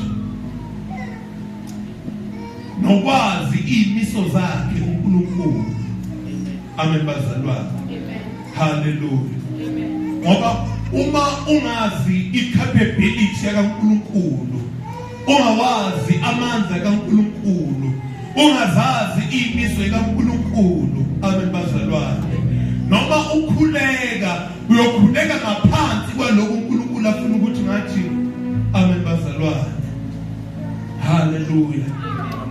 nokwazi imiso zakhe uNkulunkulu. Amen bazalwane. Hallelujah. Ngoba uma ungazi i-capability kaNkulunkulu, ungawazi amandla kaNkulunkulu, ungazazi imiso kaNkulunkulu, amen bazalwane, Noma ukhuleka, uyokhuleka ngaphansi kwalokhu uNkulunkulu afuna ukuthi ngathi amen bazalwane. Hallelujah.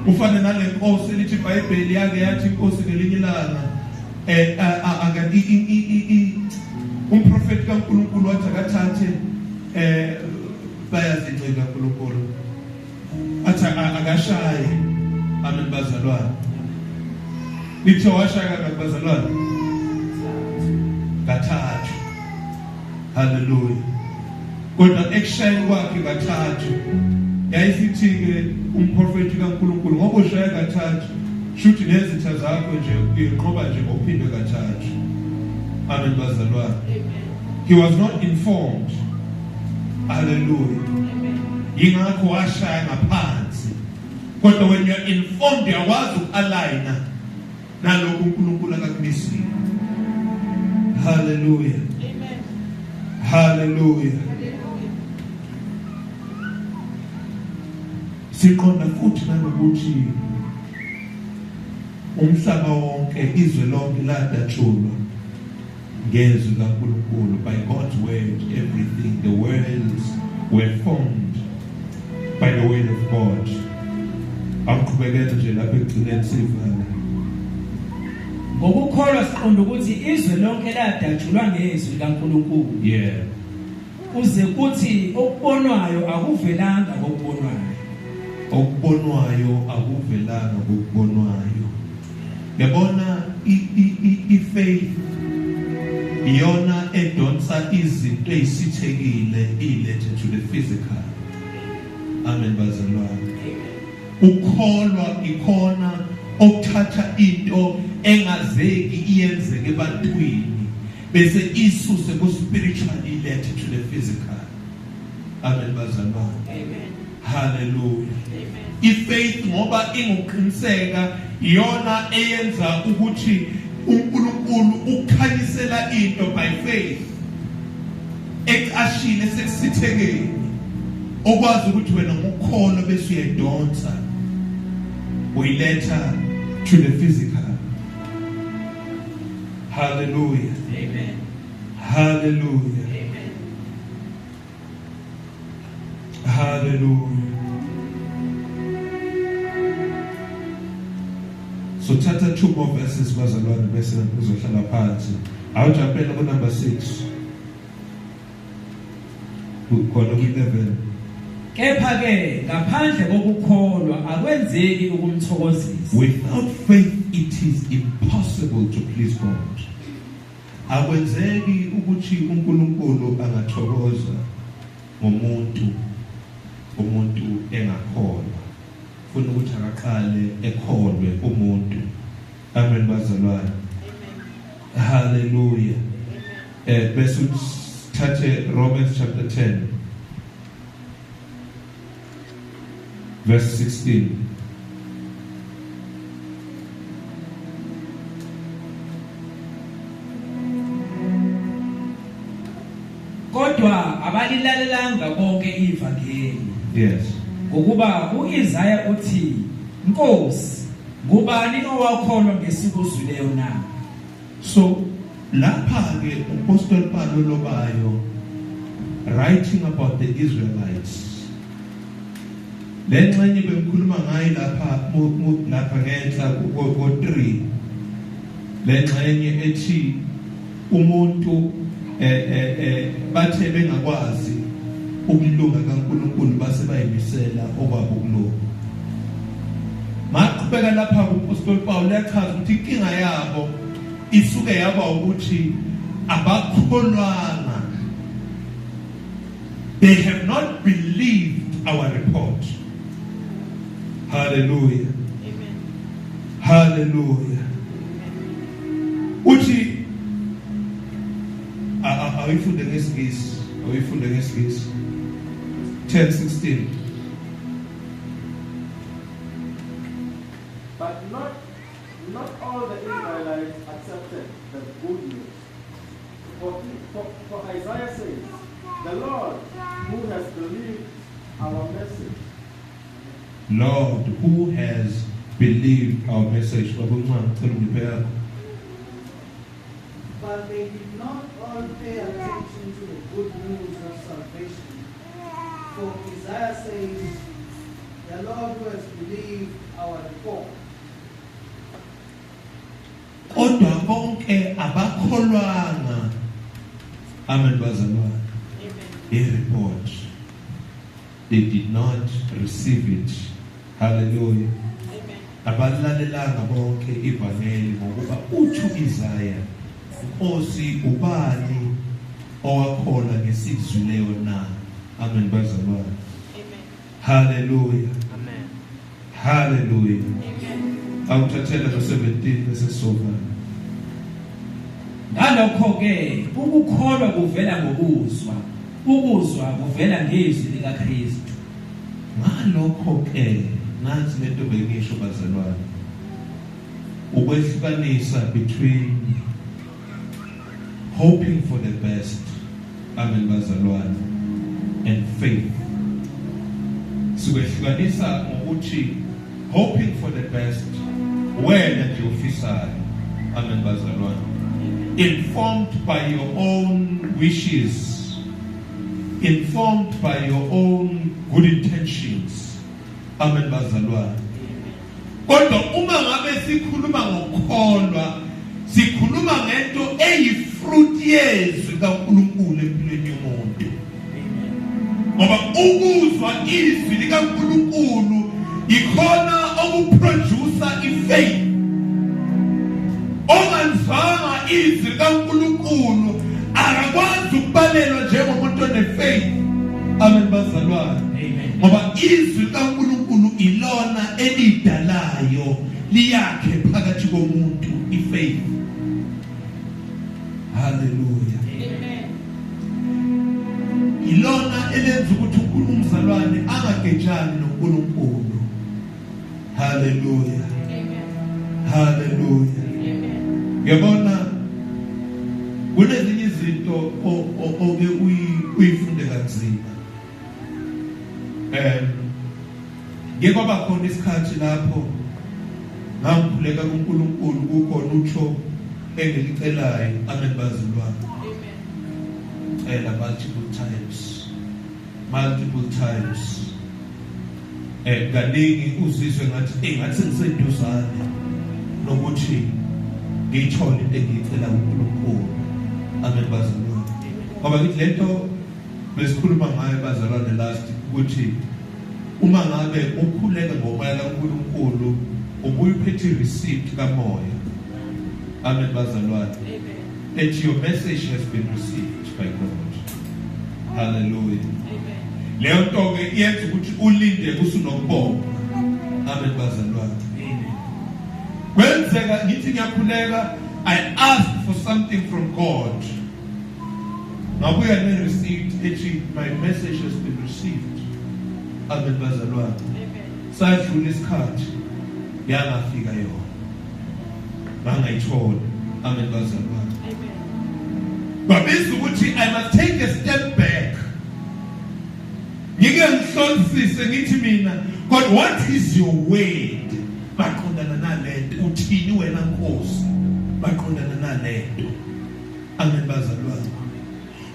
Ufane nale nkosi elithi iBhayibheli yake yathi inkosi ngelinye ilanga umprofeti kaNkulunkulu wathi akathathe bayazincika uNkulunkulu, athi akashaye. Amen bazalwane. Lithe washaya kangaki bazalwane? Kathathu. Hallelujah. Kodwa ekushayeni kwakhe kathathu yayisithi ke umprofeti kaNkulunkulu, ngoba ushaya kathathu shuthi nezitha zakho nje uyinqoba nje ngokuphindwe kathathu. Amen bazalwane. He was not informed. Hallelujah. Yingakho washaya ngaphansi. Kodwa when you are informed, uyakwazi uku-aligna nalokhu uNkulunkulu akakumisile. Hallelujah. Amen. Hallelujah. Siqonda futhi nanokuthi umhlaba wonke, izwe lonke ladatshulwa ngezwi kaNkulunkulu. By God's word everything, the worlds were formed by the word of God. Awuqhubekele nje lapha ekugcineni sivale. Ngokukholwa siqonda ukuthi izwe lonke ladatshulwa ngezwi likaNkulunkulu. Yeah. Kuze kuthi okubonwayo akuvelanga kokubonwayo. Okubonwayo akuvelanga kokubonwayo. Yabona, i-faith iyona edonsa izinto ezisithekile ilethe to the physical. Amen bazalwane. Ukholwa ikhona okuthatha into engazeki iyenzeke ebantwini bese isuse ku spiritual ilethe to the physical. Amen bazalwane. Amen. Hallelujah. Amen. I-faith ngoba inguqiniseka iyona eyenza ukuthi uNkulunkulu ukukhanyisela into by faith ecashile sekusithekeni, okwazi ukuthi wena ngokukholwa bese uyayidonsa uyiletha to the physical. Hallelujah. Amen. Hallelujah. Amen. Hallelujah. So thatha two more verses bazalwane bese uzohlala phansi. Awujampela ku number 6. Kukhona ku 11. Kepha ke ngaphandle kokukholwa akwenzeki ukumthokozisa. Without faith it is impossible to please God. Akwenzeki ukuthi uNkulunkulu angathokoza ngomuntu, umuntu engakholwa. Funa ukuthi akaqale ekholwe umuntu. Amen bazalwane. Amen. Hallelujah. Amen. Bese uthathe Romans chapter 10 verse 16. Kodwa abalilalelanga bonke ivangeli. Yes. Ngokuba uIsaya uthi, Nkosi, ngubani owakholwa ngesikuzwileyo na? So lapha ke uPostol Paulo lobayo writing about the Israelites. Lengxenye bengikhuluma ngayo lapha lapha ngenhla ko 3. Lengxenye ethi umuntu bathe bengakwazi ukulunga kaNkulunkulu base bayimisela okwabo ukulunga. Maqhubeka lapha kuPostol Paul uyachaza ukuthi inkinga yabo isuke yaba ukuthi abakholwanga. They have not believed our report. Hallelujah. Amen. Hallelujah. Uthi ayifunde ngesiNgisi, ayifunde ngesiNgisi. 10:16. But not all the Israelites accepted the good news. For Isaiah says, the Lord who has believed our message. Lord, who has believed our message? Babuncane, ngicela ungiphe yakho. But they did not all pay attention to the good news of salvation. For Isaiah says, "The Lord who has believed our report." Kodwa bonke abakholwanga. Amen, bazalwane. I-report, they did not receive it. Hallelujah. Abalalelanga bonke ivangeli, ngokuba uthi Isaiah, "Nkosi, ubani owakholwa ngesikuzwileyo na?" Amen, bazalwane. Hallelujah. Amen. Hallelujah. Awuthathela no 17 bese sovala. Ngalokho ke ukukholwa kuvela ngokuzwa, ukuzwa kuvela ngezwi likaKristu. Ngalokho ke, nansi lento bengisho, bazalwane, ukwehlukanisa between hoping for the best, amen bazalwane, and faith. Sikwehlukanisa ngokuthi hoping for the best, wena nje ufisayo, amen bazalwane, informed by your own wishes, informed by your own good intentions, amen bazalwane. Kodwa uma ngabe sikhuluma ngokukholwa, sikhuluma ngento eyifruit yezwi kaNkulunkulu empilweni yomuntu, ngoba ukuzwa izwi likaNkulunkulu ikhona okuproduce ifaith. Ongalizwanga izwi likaNkulunkulu akakwazi ukubalelwa njengomuntu onefaith. Amen, bazalwane. Amen. Ngoba izwi likaNkulunkulu ilona elidalayo, liyakhe phakathi komuntu ifaith. Hallelujah. Ilona elenza ukuthi uNkulunkulu angagejani noNkulunkulu. Hallelujah. Hallelujah. Yabona, kunezinye izinto oke uyifunde kanzima. Ngeke kwaba khona isikhathi lapho ngangikhuleka kuNkulunkulu, kukhona utho engilicelayo, amen bazalwane, cela multiple times, multiple times, kaningi, uzizwe ngathi engathi ngiseduzane nokuthi ngiyithole into engiyicela kuNkulunkulu. Amen, bazalwane. Ngoba ngithi lento besikhuluma ngayo, bazalwane, last, ukuthi uma ngabe ukhuleka ngomoya kaNkulunkulu, ubuye uphethe receipt kamoya, amen bazalwane, that your message has been received by God. Hallelujah. Leyo nto ke iyenza ukuthi ulinde kusunokubonga. Amen, bazalwane. Kwenzeka ngithi ngiyakhuleka, I ask for something from God, ngabuya ne receipt ethi my message has been received. Amen, bazalwane. Sadlula isikhathi, yangafika yona, bangayithola. Amen, bazalwane. Babiza ukuthi I must take a step back, ngike ngihlolisise, ngithi mina, "God, what is your word maqondana nalento? Uthini wena, Nkosi, maqondana nalento?" Amen, bazalwane.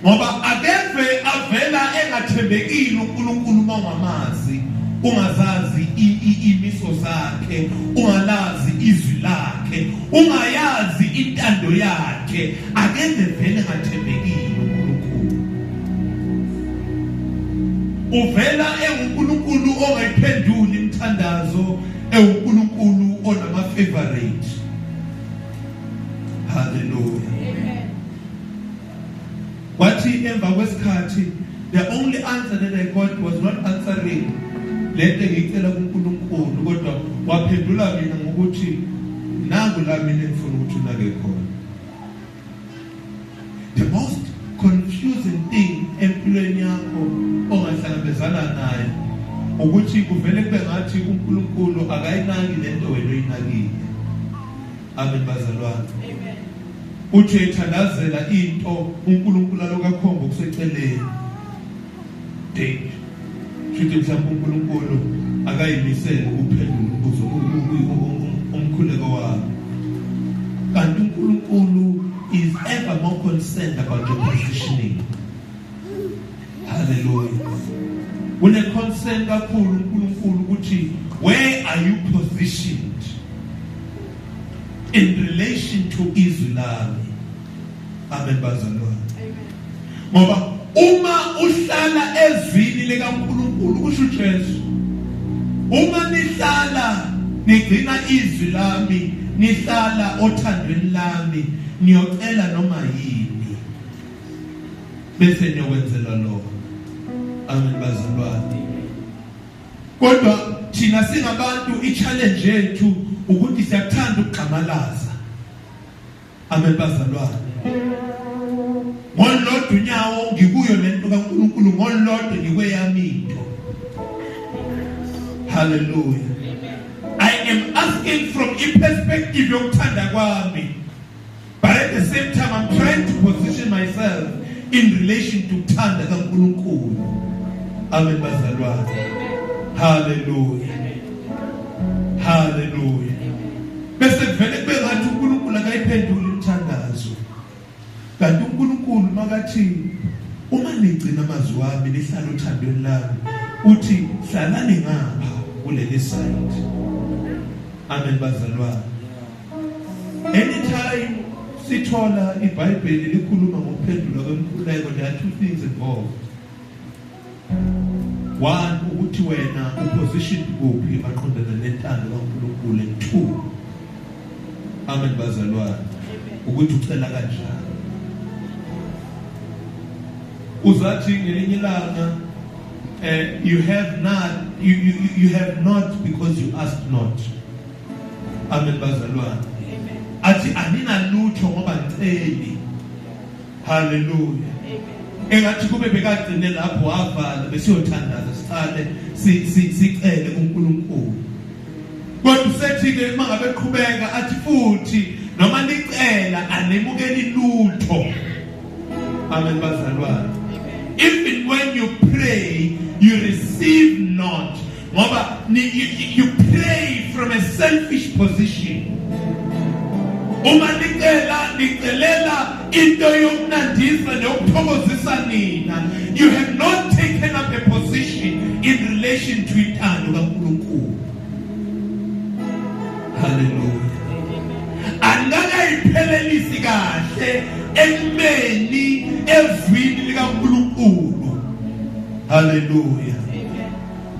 Ngoba akeve avela engathembekile uNkulunkulu uma ungamazi, ungazazi imiso zakhe, ungalazi izwi lakhe, ungayazi intando yakhe. Akeve vele engathembekile uNkulunkulu. Uvela enguNkulunkulu ongayiphenduli imithandazo, enguNkulunkulu onama favorite. Hallelujah. Wathi emva kwesikhathi, the only answer that I got was not answering lento engiyicela kuNkulunkulu, kodwa waphendula mina ngokuthi nangu la mina engifuna ukuthi unake khona. The most confusing thing empilweni yakho ongahlangabezana nayo ukuthi kuvele kube ngathi uNkulunkulu akayinaki lento wena oyinakile. Amen, bazalwane. Uthi ethandazela into, uNkulunkulu alokakhomba kuseceleni. Date shuthi mhlawumbe uNkulunkulu akayimisele ukuphendula umbuzo, umkhuleko wami, kanti uNkulunkulu is ever more concerned about your positioning. Hallelujah. Une concern kakhulu uNkulunkulu ukuthi where are you positioned in relation to izwi lami. Amen bazalwane. Amen. Ngoba uma uhlala ezwini likaNkulunkulu, kusho uJesu, uma nihlala nigcina izwi lami, nihlala othandweni lami, niyocela noma yini bese niyokwenzela lokho. Amen bazalwane. Kodwa thina singabantu, i-challenge yethu ukuthi siyathanda ukugxamalaza. Amen bazalwane. Ngolodwa unyawo ngikuyo lento kaNkulunkulu, ngolodwa ngikweyami into. Hallelujah. I am asking from a perspective yokuthanda kwami, but at the same time I'm trying to position myself in relation to kuthanda kaNkulunkulu. Amen bazalwane. Hallelujah. Hallelujah. Bese kuvele kube ngathi uNkulunkulu akayiphenduli imithandazo, kanti uNkulunkulu makathi uma nigcina amazwi wami, nihlala othandweni lami, uthi hlalani ngapha kuleli side. Amen bazalwane. Anytime sithola iBhayibheli likhuluma ngokuphendulwa kwemikhuleko, there are two things involved. One, ukuthi wena uposition kuphi maqondana nentando kaNkulunkulu, and two, amen bazalwane, ukuthi ucela kanjani. Uzathi ngelinye ilanga you have not because you ask not. Amen bazalwane. Athi aninalutho ngoba niceli. Hallelujah. Engathi kube bekagcine lapho wavala, besiyothandaza, siqale sicele kuNkulunkulu. Kodwa usethi ke mangabe eqhubeka athi futhi noma nicela anemukeli lutho. Amen bazalwane. Even when you pray, you receive not, ngoba you pray from a selfish position. Uma nicela, nicelela into yokunandisa neyokuthokozisa nina. You have not taken up a position in relation to intando kaNkulunkulu. Hallelujah. Angakayiphelelisi kahle ekumeni ezwini likaNkulunkulu. Hallelujah.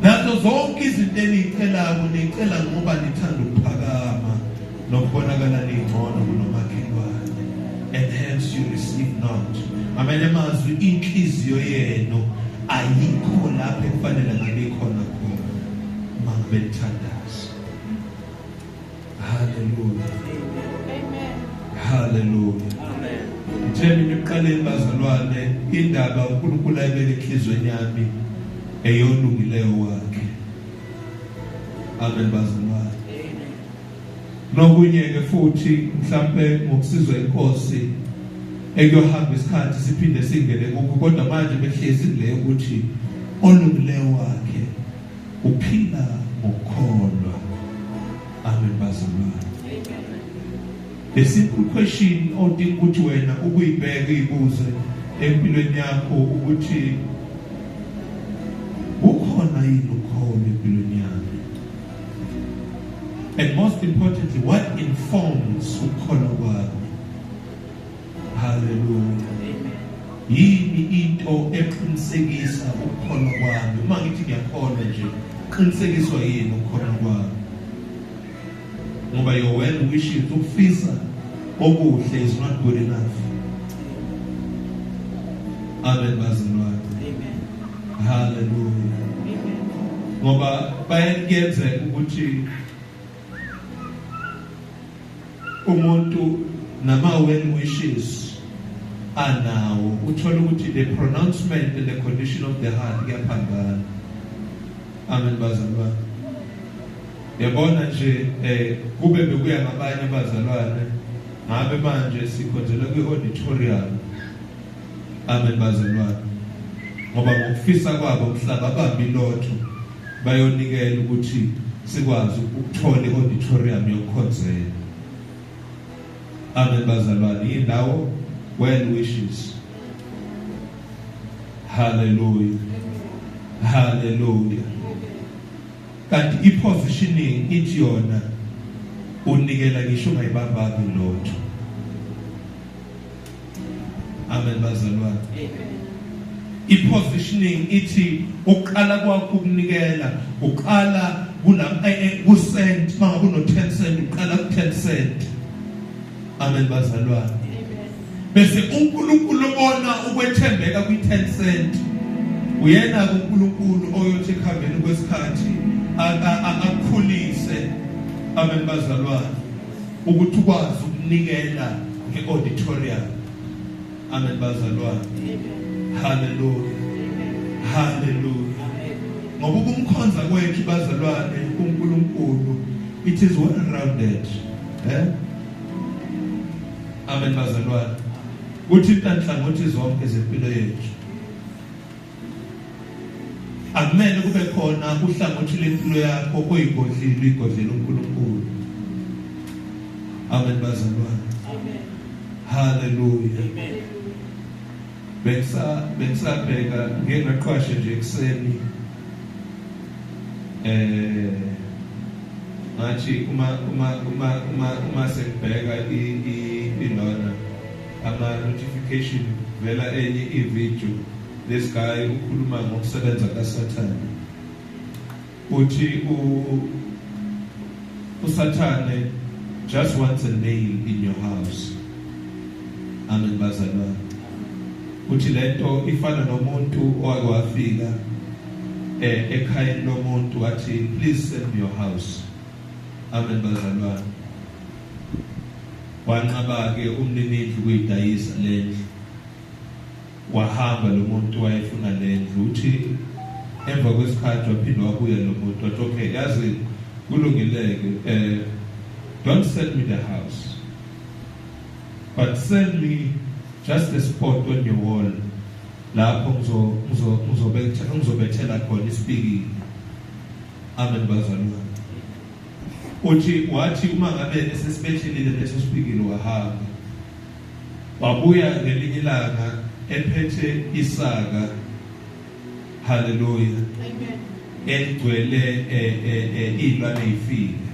Nazo zonke izinto eniyicelako, nicela ngoba nithanda ukuphakama nokubonakala ningcono kunomakhelwane, and hence you receive not. Ngamanye amazwi, inhliziyo yenu ayikho lapho ekufanele ngabe ikhona khona uma ngabe nithandaza. Hallelujah. Amen. Hallelujah. Amen. Ngithe mina ekuqaleni bazalwane, indaba uNkulunkulu ayibeke enhliziyweni yami eyolungileyo wakhe. Amen bazalwane. Nokunye ke futhi mhlambe ngokusizwa inkosi ekuyohamba isikhathi siphinde singene kukho, kodwa manje behlezi le ukuthi olungileyo wakhe uphila ngokukholwa. Amen bazalwane. The simple question odinga ukuthi wena ukuyibheka, uyibuze empilweni yakho ukuthi kukhona yini ukukholwa empilweni yami, and most importantly, what informs ukukholwa kwami? Hallelujah. Yini into eqinisekisa ukukholwa kwami? Uma ngithi ngiyakholwa nje, qinisekiswa yini ukukholwa kwami? Ngoba your well wishes, ukufisa okuhle, is not good enough. Amen bazalwane. Amen. Hallelujah. Amen. Ngoba bayakuyenzeka ukuthi umuntu nama well wishes anawo, uthola ukuthi the pronouncement and the condition of the heart kuyaphambana. Amen bazalwane. Yabona nje, kube bekuya ngabanye abazalwane, ngabe manje sikhonzela kwi-auditorium. Amen bazalwane. Ngoba ngokufisa kwabo mhlaba abambi lotho bayonikela ukuthi sikwazi ukuthola i-auditorium yokukhonzela. Amen bazalwane, indawo well wishes. Hallelujah. Hallelujah. Kanti ipositioning ithi yona unikela ngisho ungayibambanga ilotho. Amen bazalwane. Amen. Ipositioning ithi uqala kwakho ukunikela, uqala kuna ku cent, mangabe uno 10 cent uqala ku 10 cent. Amen bazalwane. Amen. Bese uNkulunkulu ubona ukwethembeka kwi 10 cent. Uyena uNkulunkulu oyothi ekuhambeni kwesikhathi akukhulise. Amen bazalwane. Ukuthi ukwazi ukunikela ngeauditorium. Amen bazalwane. Amen. Hallelujah. Amen. Hallelujah. Amen. Ngoba ukumkhonza kwethu bazalwane uNkulunkulu, it is well rounded. Amen bazalwane. Kuthinta inhlangothi zonke zempilo yethu. Akumele kube khona uhlangothi lempilo yakho oyigodlile, uyigodlela uNkulunkulu. Amen bazalwane. Amen. Hallelujah. Amen. Bengisabheka ngeke ngaqwashe nje ekseni, ngathi uma sengibheka ilona ama notification vela enye i-video, this guy ukhuluma ngokusebenza kaSathane. Uthi uSathane just wants a nail in your house. Amen bazalwane. Uthi lento ifana nomuntu owake wafika ekhayeni lomuntu wathi, "Please sell me your house." Amen bazalwane. Wanqaba ke umninindlu kuyidayisa lendlu. Wahamba lo muntu wayefuna lendlu. Uthi emva kwesikhathi waphinda wabuya lo muntu, wathi, "Okay, yazi kulungileke, don't sell me the house, but sell me just a spot on your wall lapho ngizobethela khona isipikili." Amen bazalwane. Uthi wathi uma ngabe esesibethelile leso sipikili, wahamba wabuya ngelinye ilanga ephethe isaka. Hallelujah. Amen. Eligcwele izilwane ezifile.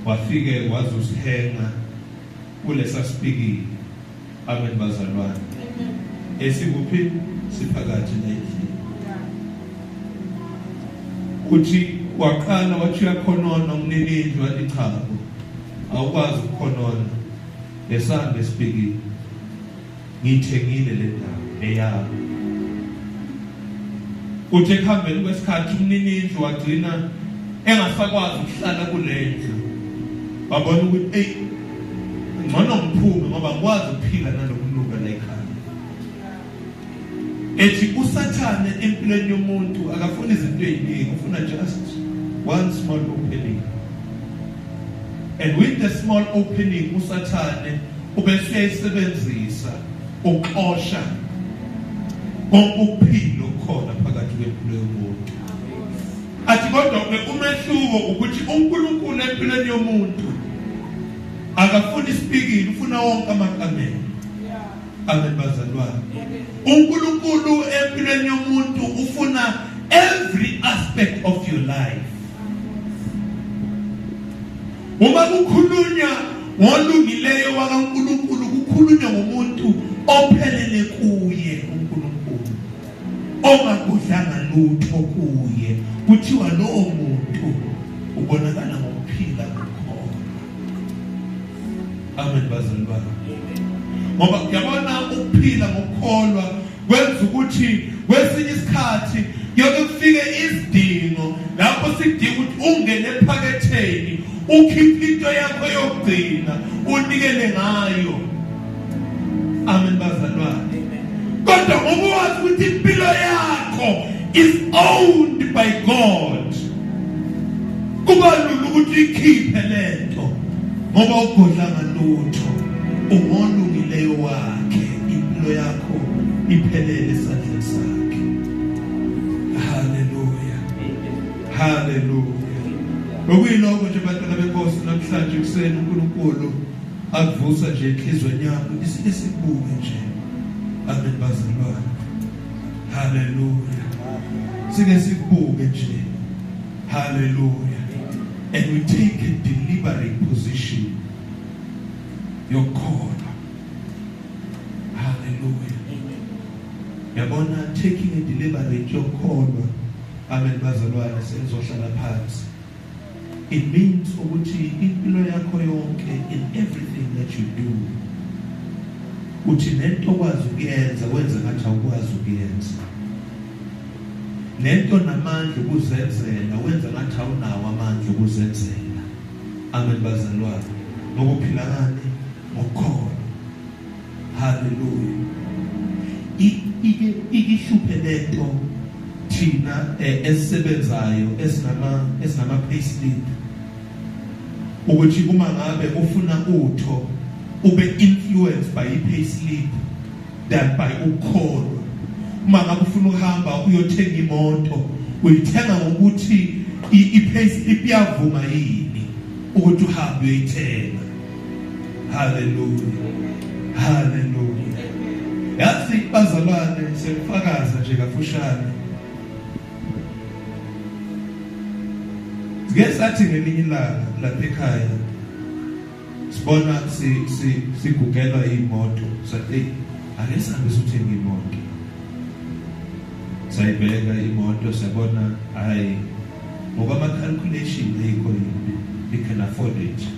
Wafike wazusihenga kulesa sipikili. Amen bazalwane. Amen. Esikuphi? Siphakathi nendlini. Yeah. Uthi waqala wathi uyakhonona umninindlu, wathi, "Cha bo, awukwazi ukukhonona, lesambe sipikili, ngiyithengile le ndawo, eyami." Uthi ekuhambeni kwesikhathi umninindlu wagcina engasakwazi ukuhlala kule ndlu, wabona ukuthi ey, ngcono ngiphume ngoba ngikwazi ukuphila nalokunuka la ekhaya. Ethi uSathane empilweni yomuntu akafuni izinto eziningi, ufuna just one small opening, and with the small opening uSathane ubeseyisebenzisa uxosha konke ukuphila okukhona phakathi kwempilo yomuntu. Athi kodwa ke umehluko ukuthi uNkulunkulu empilweni yomuntu akafuni isipikili, ufuna wonke amakamelo. Amen bazalwane. Amen. uNkulunkulu empilweni yomuntu ufuna every aspect of your life. Uma kukhulunywa ngolungileyo wakaNkulunkulu, kukhulunywa ngomuntu ophelele kuye uNkulunkulu, ongagodlanga lutho kuye. Kuthiwa lowo muntu ubonakala ngokuphila ngokukholwa. Amen bazalwane. Ngoba yabona, ukuphila ngokukholwa kwenza ukuthi kwesinye isikhathi kuyoke kufike isidingo lapho sidinga ukuthi ungene ephaketheni, ukhiphe into yakho yokugcina, unikele ngayo. Amen bazalwane. Kodwa ngoba wazi ukuthi impilo yakho is owned by God, kuba lula ukuthi ikhiphe lento ngoba ugodlanga lutho, ungolungileyo wakhe, impilo yakho iphelele esandleni sakhe. Haleluya, haleluya. Okuyilokho nje, bantwana benkosi, namhlanje kuseni uNkulunkulu Akuvusa nje enhlizweni yakho, isike sikubuke nje. Amen bazalwane. Hallelujah. Sike sikubuke nje. Hallelujah. And we take a deliberate position yokukholwa. Hallelujah. Yabona, taking a deliberate yokukholwa, amen bazalwane, sengizohlala phansi. It means ukuthi impilo yakho yonke, in everything that you do, uthi nento okwazi ukuyenza, wenza ngathi awukwazi ukuyenza. Nento namandla ukuzenzela, wenza ngathi awunawo amandla ukuzenzela. Amen bazalwane. Ngoba uphila ngani? Ngokukholwa. Hallelujah. Ike ihluphe lento thina esisebenzayo, esinama payslip, ukuthi uma ngabe ufuna utho, ube influenced by i-payslip than by ukukholwa. Uma ngabe ufuna ukuhamba uyothenga imoto, uyithenga ngokuthi i-payslip iyavuma yini ukuthi uhambe uyoyithenga. Hallelujah, hallelujah. Yazi bazalwane, sekufakaza nje kafushane, sike sathi ngelinye ilanga lapha ekhaya, sibona si si sigugelwa imoto, sathi, "Hey, ake sihambe sothenga imoto." Sayibheka imoto, sabona, hayi, ngokwama calculation ayikho yimbi, we can afford it.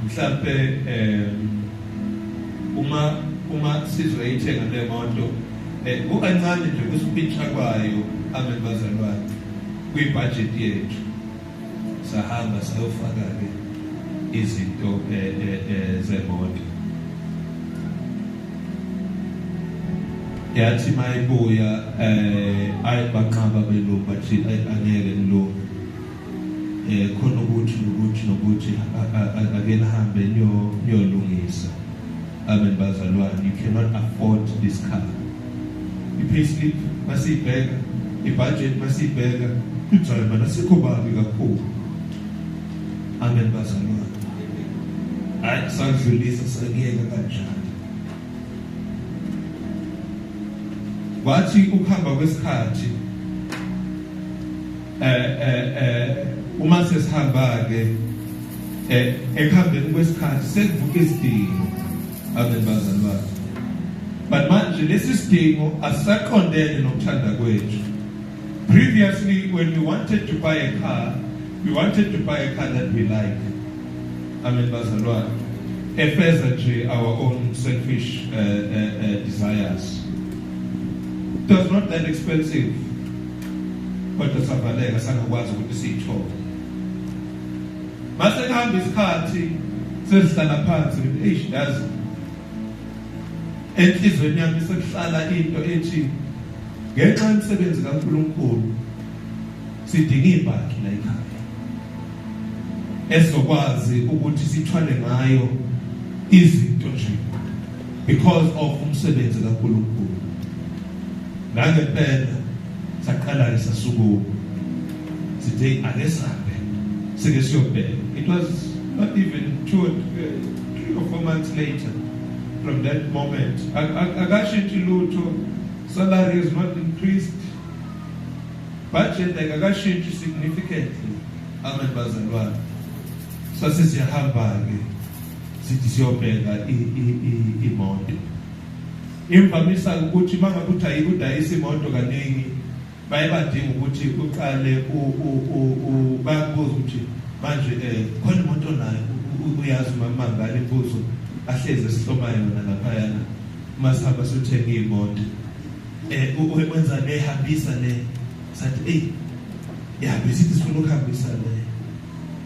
Mhlambe uma sizoyithenga le moto, kukancane nje kusipintsha kwayo, amen bazalwane, kwi-budget yethu. Sahamba sayofaka ke izinto zemoto. Yathi mayibuya, ayi, banqaba belungu, bathi angeke nilunge, khona ukuthi nokuthi nokuthi, ake nihambe niyolungisa. Amen bazalwane, you cannot afford this car. I-payslip masiyibheka, i-budget masiyibheka, ithi hayi mana, sikho babi kakhulu. Amen bazalwane. Hayi, sadlulisa, sakuyeka kanjalo. Kwathi ukuhamba kwesikhathi, uma sesihamba ke, ekuhambeni kwesikhathi sekuvuka isidingo, amen bazalwane. But manje lesi sidingo asisaqondene nokuthanda kwethu. Previously, when we wanted to buy a car, we wanted to buy a car that we like, amen bazalwane, efeza nje our own selfish desires. It was not that expensive, kodwa savaleka, sangakwazi ukuthi siyithole. Mase kuhamba isikhathi, sesihlala phansi, ngithi, "Eish, yazi, enhlizweni yami sekuhlala into ethi ngenxa yomsebenzi kaNkuluNkulu sidinga ibhaki la ekhaya esizokwazi ukuthi sithwale ngayo izinto nje because of umsebenzi kaNkuluNkulu." Nangempela saqala ke, sasukuma, sithe ake sabe sike siyobheka. It was not even 2, 3 or 4 months later from that moment. Akashintshi lutho, salary has not increased, budget akashintshi significantly, amen bazalwane. Sase siyahamba ke, sithi siyobheka imoto. Imvamisa ukuthi mangabe uthi ayikudayisa imoto, kaningi baye badinga ukuthi uqale bayakubuza ukuthi manje khona imoto nayo. Uyazi mama ngale imbuzo ahleze esihloma yona laphayana uma sihamba siyothenga imoto, wenza le, hambisa le. Sathi, "Ey, ya, besithi sifuna ukuhambisa le."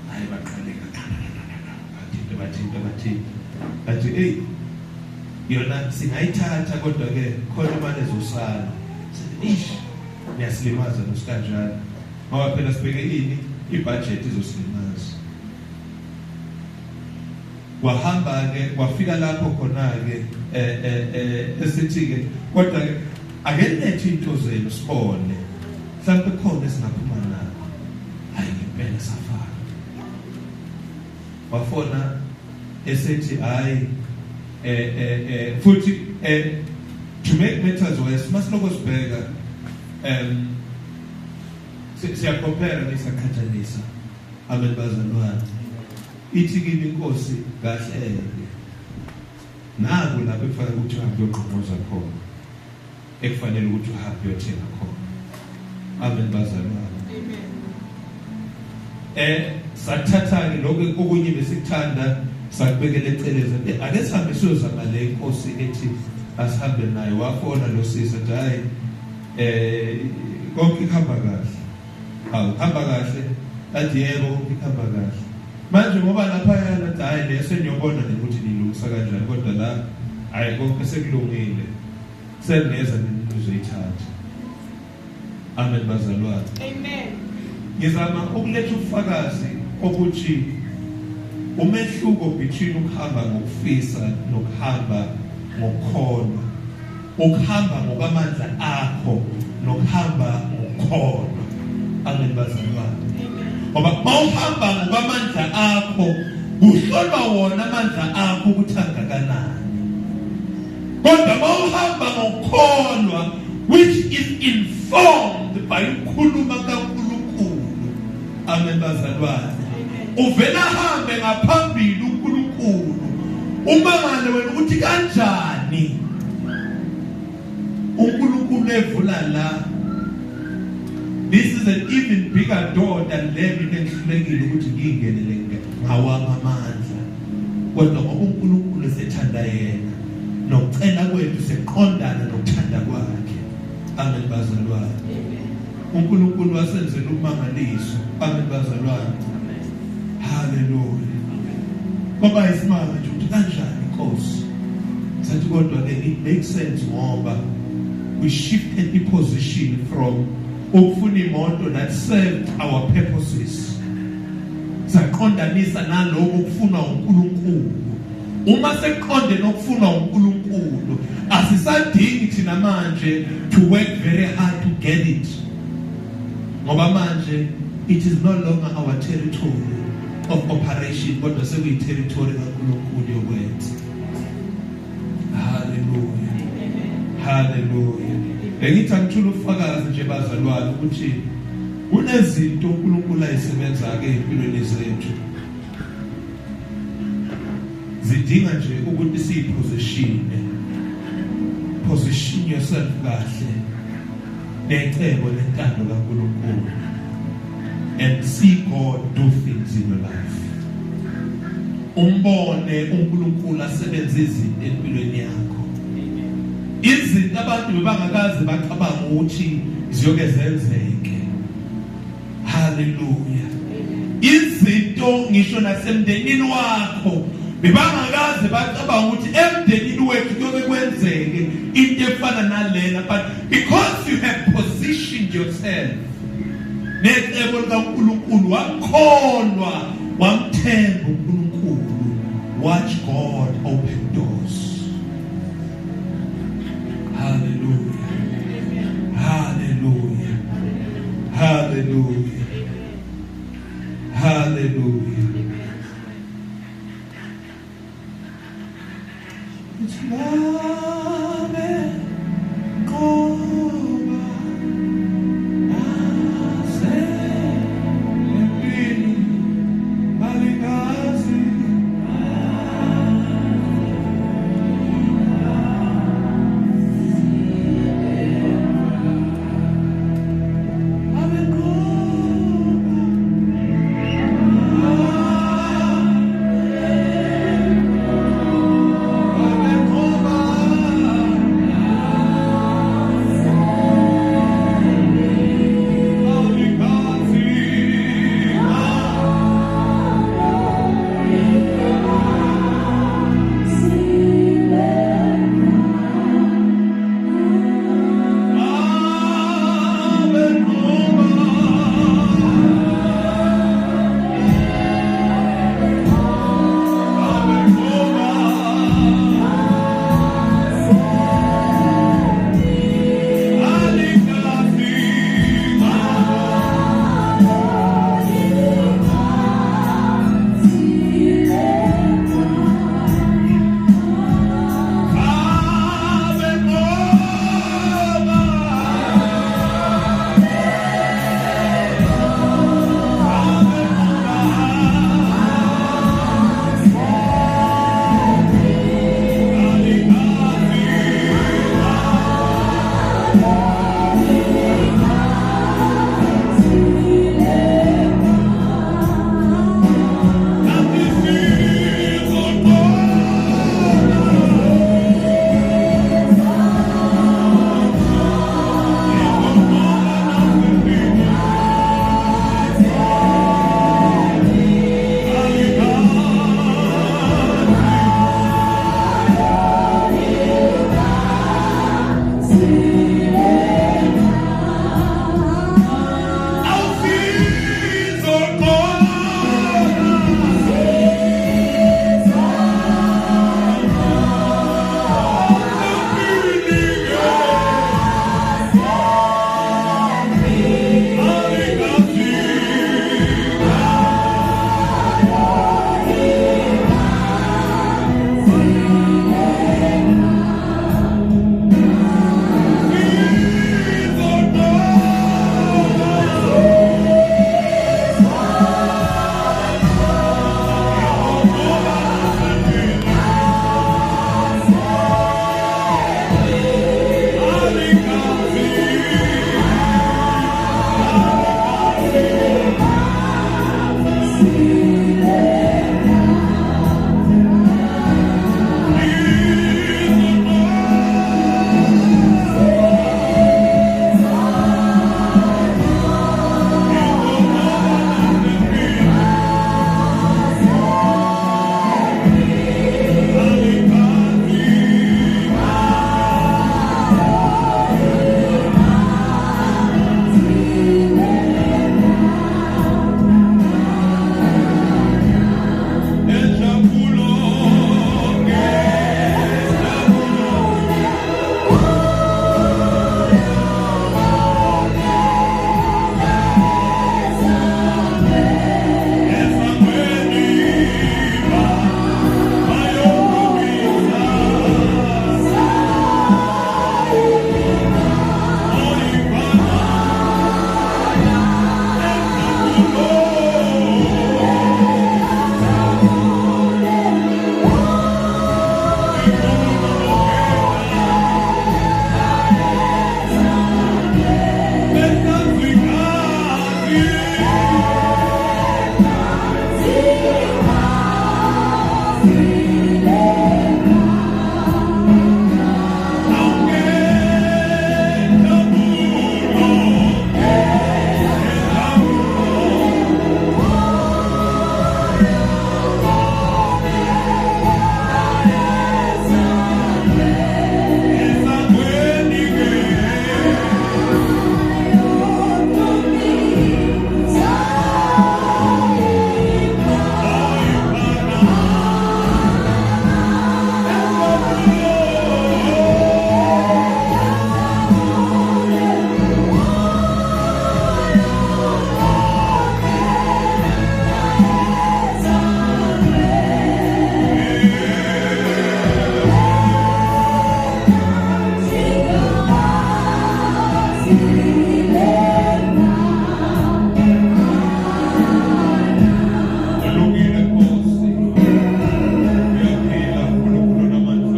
Hayi, baqale bathinta, bathinta, bathinta, bathi, "Ey, yona singayithatha, kodwa ke khona imali ezosala." Sithi, "Ish, niyasilimaza nosikanjalo, ngoba phela sibheke ini, ibudget izosilimaza." Wahamba ke, wafika lapho khona ke esithi ke, kodwa ke ake lethe into zenu sibone, mhlawumbe khona esingaphuma nako. Hayi, ngempela safaka, wafona. Esethi hayi, futhi to make matters worse, masiloko sibheka, siyacompare, ngisaqhathanisa. Amen bazalwane. Ithi kimi inkosi, kahle naku lapho ekufanele ukuthi uhambe uyogqomoza khona, ekufanele ukuthi uhambe uyothenga khona. Amen bazalwane. Amen. Sathatha ke lokho okunye besikuthanda, sakubekela eceleni. Ake sihambe siyozama le inkosi ethi asihambe nayo. Wafona lo sisi, athi hayi, konke kuhamba kahle. Hawu, kuhamba kahle? Athi yebo, konke kuhamba kahle. Manje ngoba lapha yana, athi hayi, leso niyobona nje ukuthi nilungisa kanjani, kodwa la hayi, konke sekulungile, seningeza nizoyithatha. Amen bazalwane. Amen. Ngizama ukuletha ubufakazi ukuthi umehluko between ukuhamba ngokufisa nokuhamba ngokukholwa, ukuhamba ngokwamandla akho nokuhamba ngokukholwa. Amen bazalwane. Ngoba mawuhamba ngokwamandla akho, kuhlolwa wona amandla akho ukuthi angakanani, kodwa mawuhamba ngokukholwa, which is informed by ukukhuluma kaNkulunkulu, amen bazalwane, uvela hambe ngaphambili uNkulunkulu, umangale wena ukuthi kanjani uNkulunkulu evula la. This is an even bigger door than le mina engihlulekile ukuthi ngingenele ngawami amandla, kodwa ngoba uNkulunkulu esethanda yena, nokucela kwethu seqondana nokuthanda kwakhe. Amen bazalwane. UNkulunkulu wasenzela umangaliso. Amen bazalwane. Haleluya. Ngoba isimanga nje ukuthi kanjani inkosi sathi, kodwa ke it makes sense ngoba we shifted the position from ukufuna imoto that served our purposes, saqondanisa naloko okufunwa uNkulunkulu. Uma seqonde nokufunwa uNkulunkulu, asisadingi thina manje to work very hard to get it, ngoba manje it is no longer our territory of operation, kodwa sekuyi territory kaNkulunkulu yokwenza. Haleluya, haleluya. Bengithi angithula ufakazi nje bazalwane ukuthi kunezinto uNkulunkulu ayisebenza ke empilweni zethu, zidinga nje ukuthi siyiposition, position yourself kahle necebo lentando kaNkulunkulu and see God do things in your life. Umbone uNkulunkulu asebenza izinto empilweni yakho, izinto abantu bebangakaze bacabanga ukuthi ziyoke zenzeke. Haleluya. Izinto ngisho nasemndenini wakho bebangakaze bacabanga ukuthi emndenini wethu kuyoke kwenzeke into efana nalena, but because you have positioned yourself necebo likaNkulunkulu, wakholwa, wamthemba uNkulunkulu, watch God open doors. Hallelujah, hallelujah, hallelujah, hallelujah. It's love.